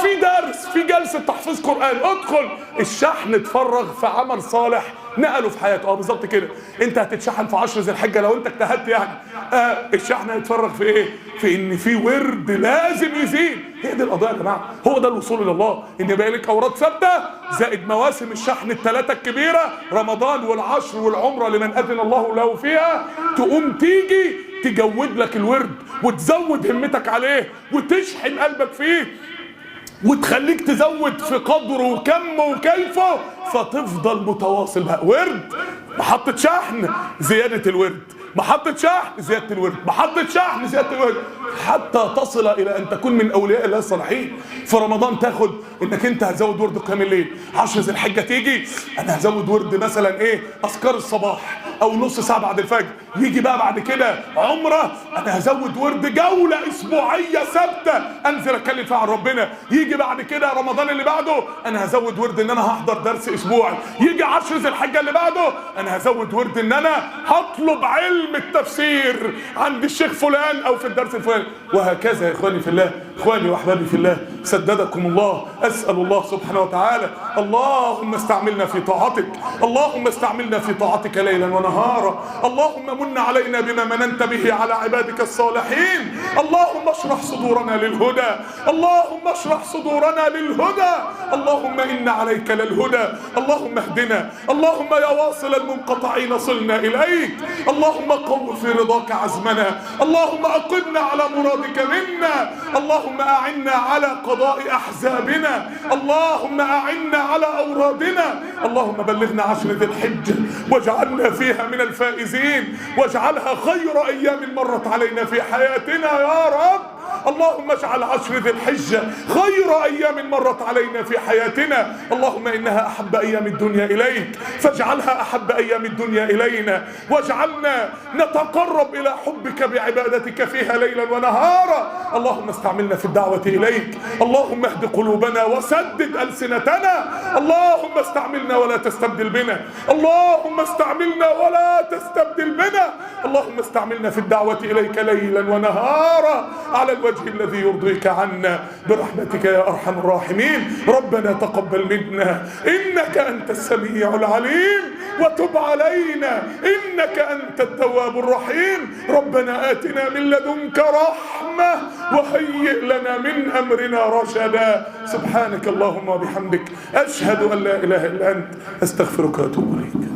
[SPEAKER 1] في درس، في جلسة تحفيظ قرآن، ادخل. الشحن اتفرغ في عمل صالح نقله في حياته. بالظبط كده، انت هتتشحن في 10 ذي الحجة لو انت اجتهدت يعني. الشحن هيتفرغ في ايه؟ في ان في ورد لازم يزيد. هي دي القضية يا جماعة، هو ده الوصول الى الله، ان يبقى لك اوراد ثابتة زائد مواسم الشحن الثلاثة الكبيرة، رمضان والعشر والعمرة لمن اذن الله له فيها، تقوم تيجي تجود لك الورد وتزود همتك عليه وتشحن قلبك فيه وتخليك تزود في قدره وكمه وكيفه، فتفضل متواصل بقى. ورد، محطة شحن، زيادة الورد، محطة شحن، زيادة الورد، محطة شحن، زيادة الورد، حتى تصل إلى أن تكون من أولياء الله الصالحين. في رمضان تاخد إنك أنت هتزود ورد قيام الليل، 10 ذي الحجة تيجي أنا هزود ورد مثلا إيه؟ أذكار الصباح، او نص ساعة بعد الفجر. يجي بقى بعد كده عمره، انا هزود ورد جولة اسبوعية ثابتة انزل اتكلم فيها عن ربنا. يجي بعد كده رمضان اللي بعده، انا هزود ورد ان انا هحضر درس اسبوعي. يجي 10 ذي الحجة اللي بعده، انا هزود ورد ان انا هطلب علم التفسير عند الشيخ فلان او في الدرس الفلاني، وهكذا يا اخواني في الله. اخواني واحبابي في الله، سددكم الله. اسال الله سبحانه وتعالى، اللهم استعملنا في طاعتك، اللهم استعملنا في طاعتك ليلا ونهارا، اللهم من علينا بما مننت به على عبادك الصالحين، اللهم اشرح صدورنا للهدى، اللهم اشرح صدورنا للهدى، اللهم إن عليك للهدى، اللهم اهدنا، اللهم يا واصل المنقطعين صلنا إليك، اللهم قو في رضاك عزمنا، اللهم أقمنا على مرادك منا، اللهم أعنا على قضاء أحزابنا، اللهم أعنا على أورادنا، اللهم بلغنا 10 ذي الحجة واجعلنا فيها من الفائزين، واجعلها خير أيام مرت علينا في حياتنا يا رب. اللهم اجعل 10 ذي الحجة خير أيام مرت علينا في حياتنا. اللهم إنها أحب أيام الدنيا إليك فاجعلها أحب أيام الدنيا إلينا، واجعلنا نتقرب إلى حبك بعبادتك فيها ليلا ونهارا. اللهم استعملنا في الدعوة إليك، اللهم اهد قلوبنا وسدد ألسنتنا، اللهم استعملنا ولا تستبدل بنا، اللهم استعملنا ولا تستبدل بنا، اللهم استعملنا في الدعوة إليك ليلا ونهارا على الوجه الذي يرضيك عنا برحمتك يا أرحم الراحمين. ربنا تقبل منا إنك أنت السميع العليم، وتب علينا إنك أنت التواب الرحيم. ربنا آتنا من لدنك رحمة وهيئ لنا من أمرنا رشدا. سبحانك اللهم وبحمدك، أشهد أن لا إله إلا أنت، أستغفرك وأتوب إليك.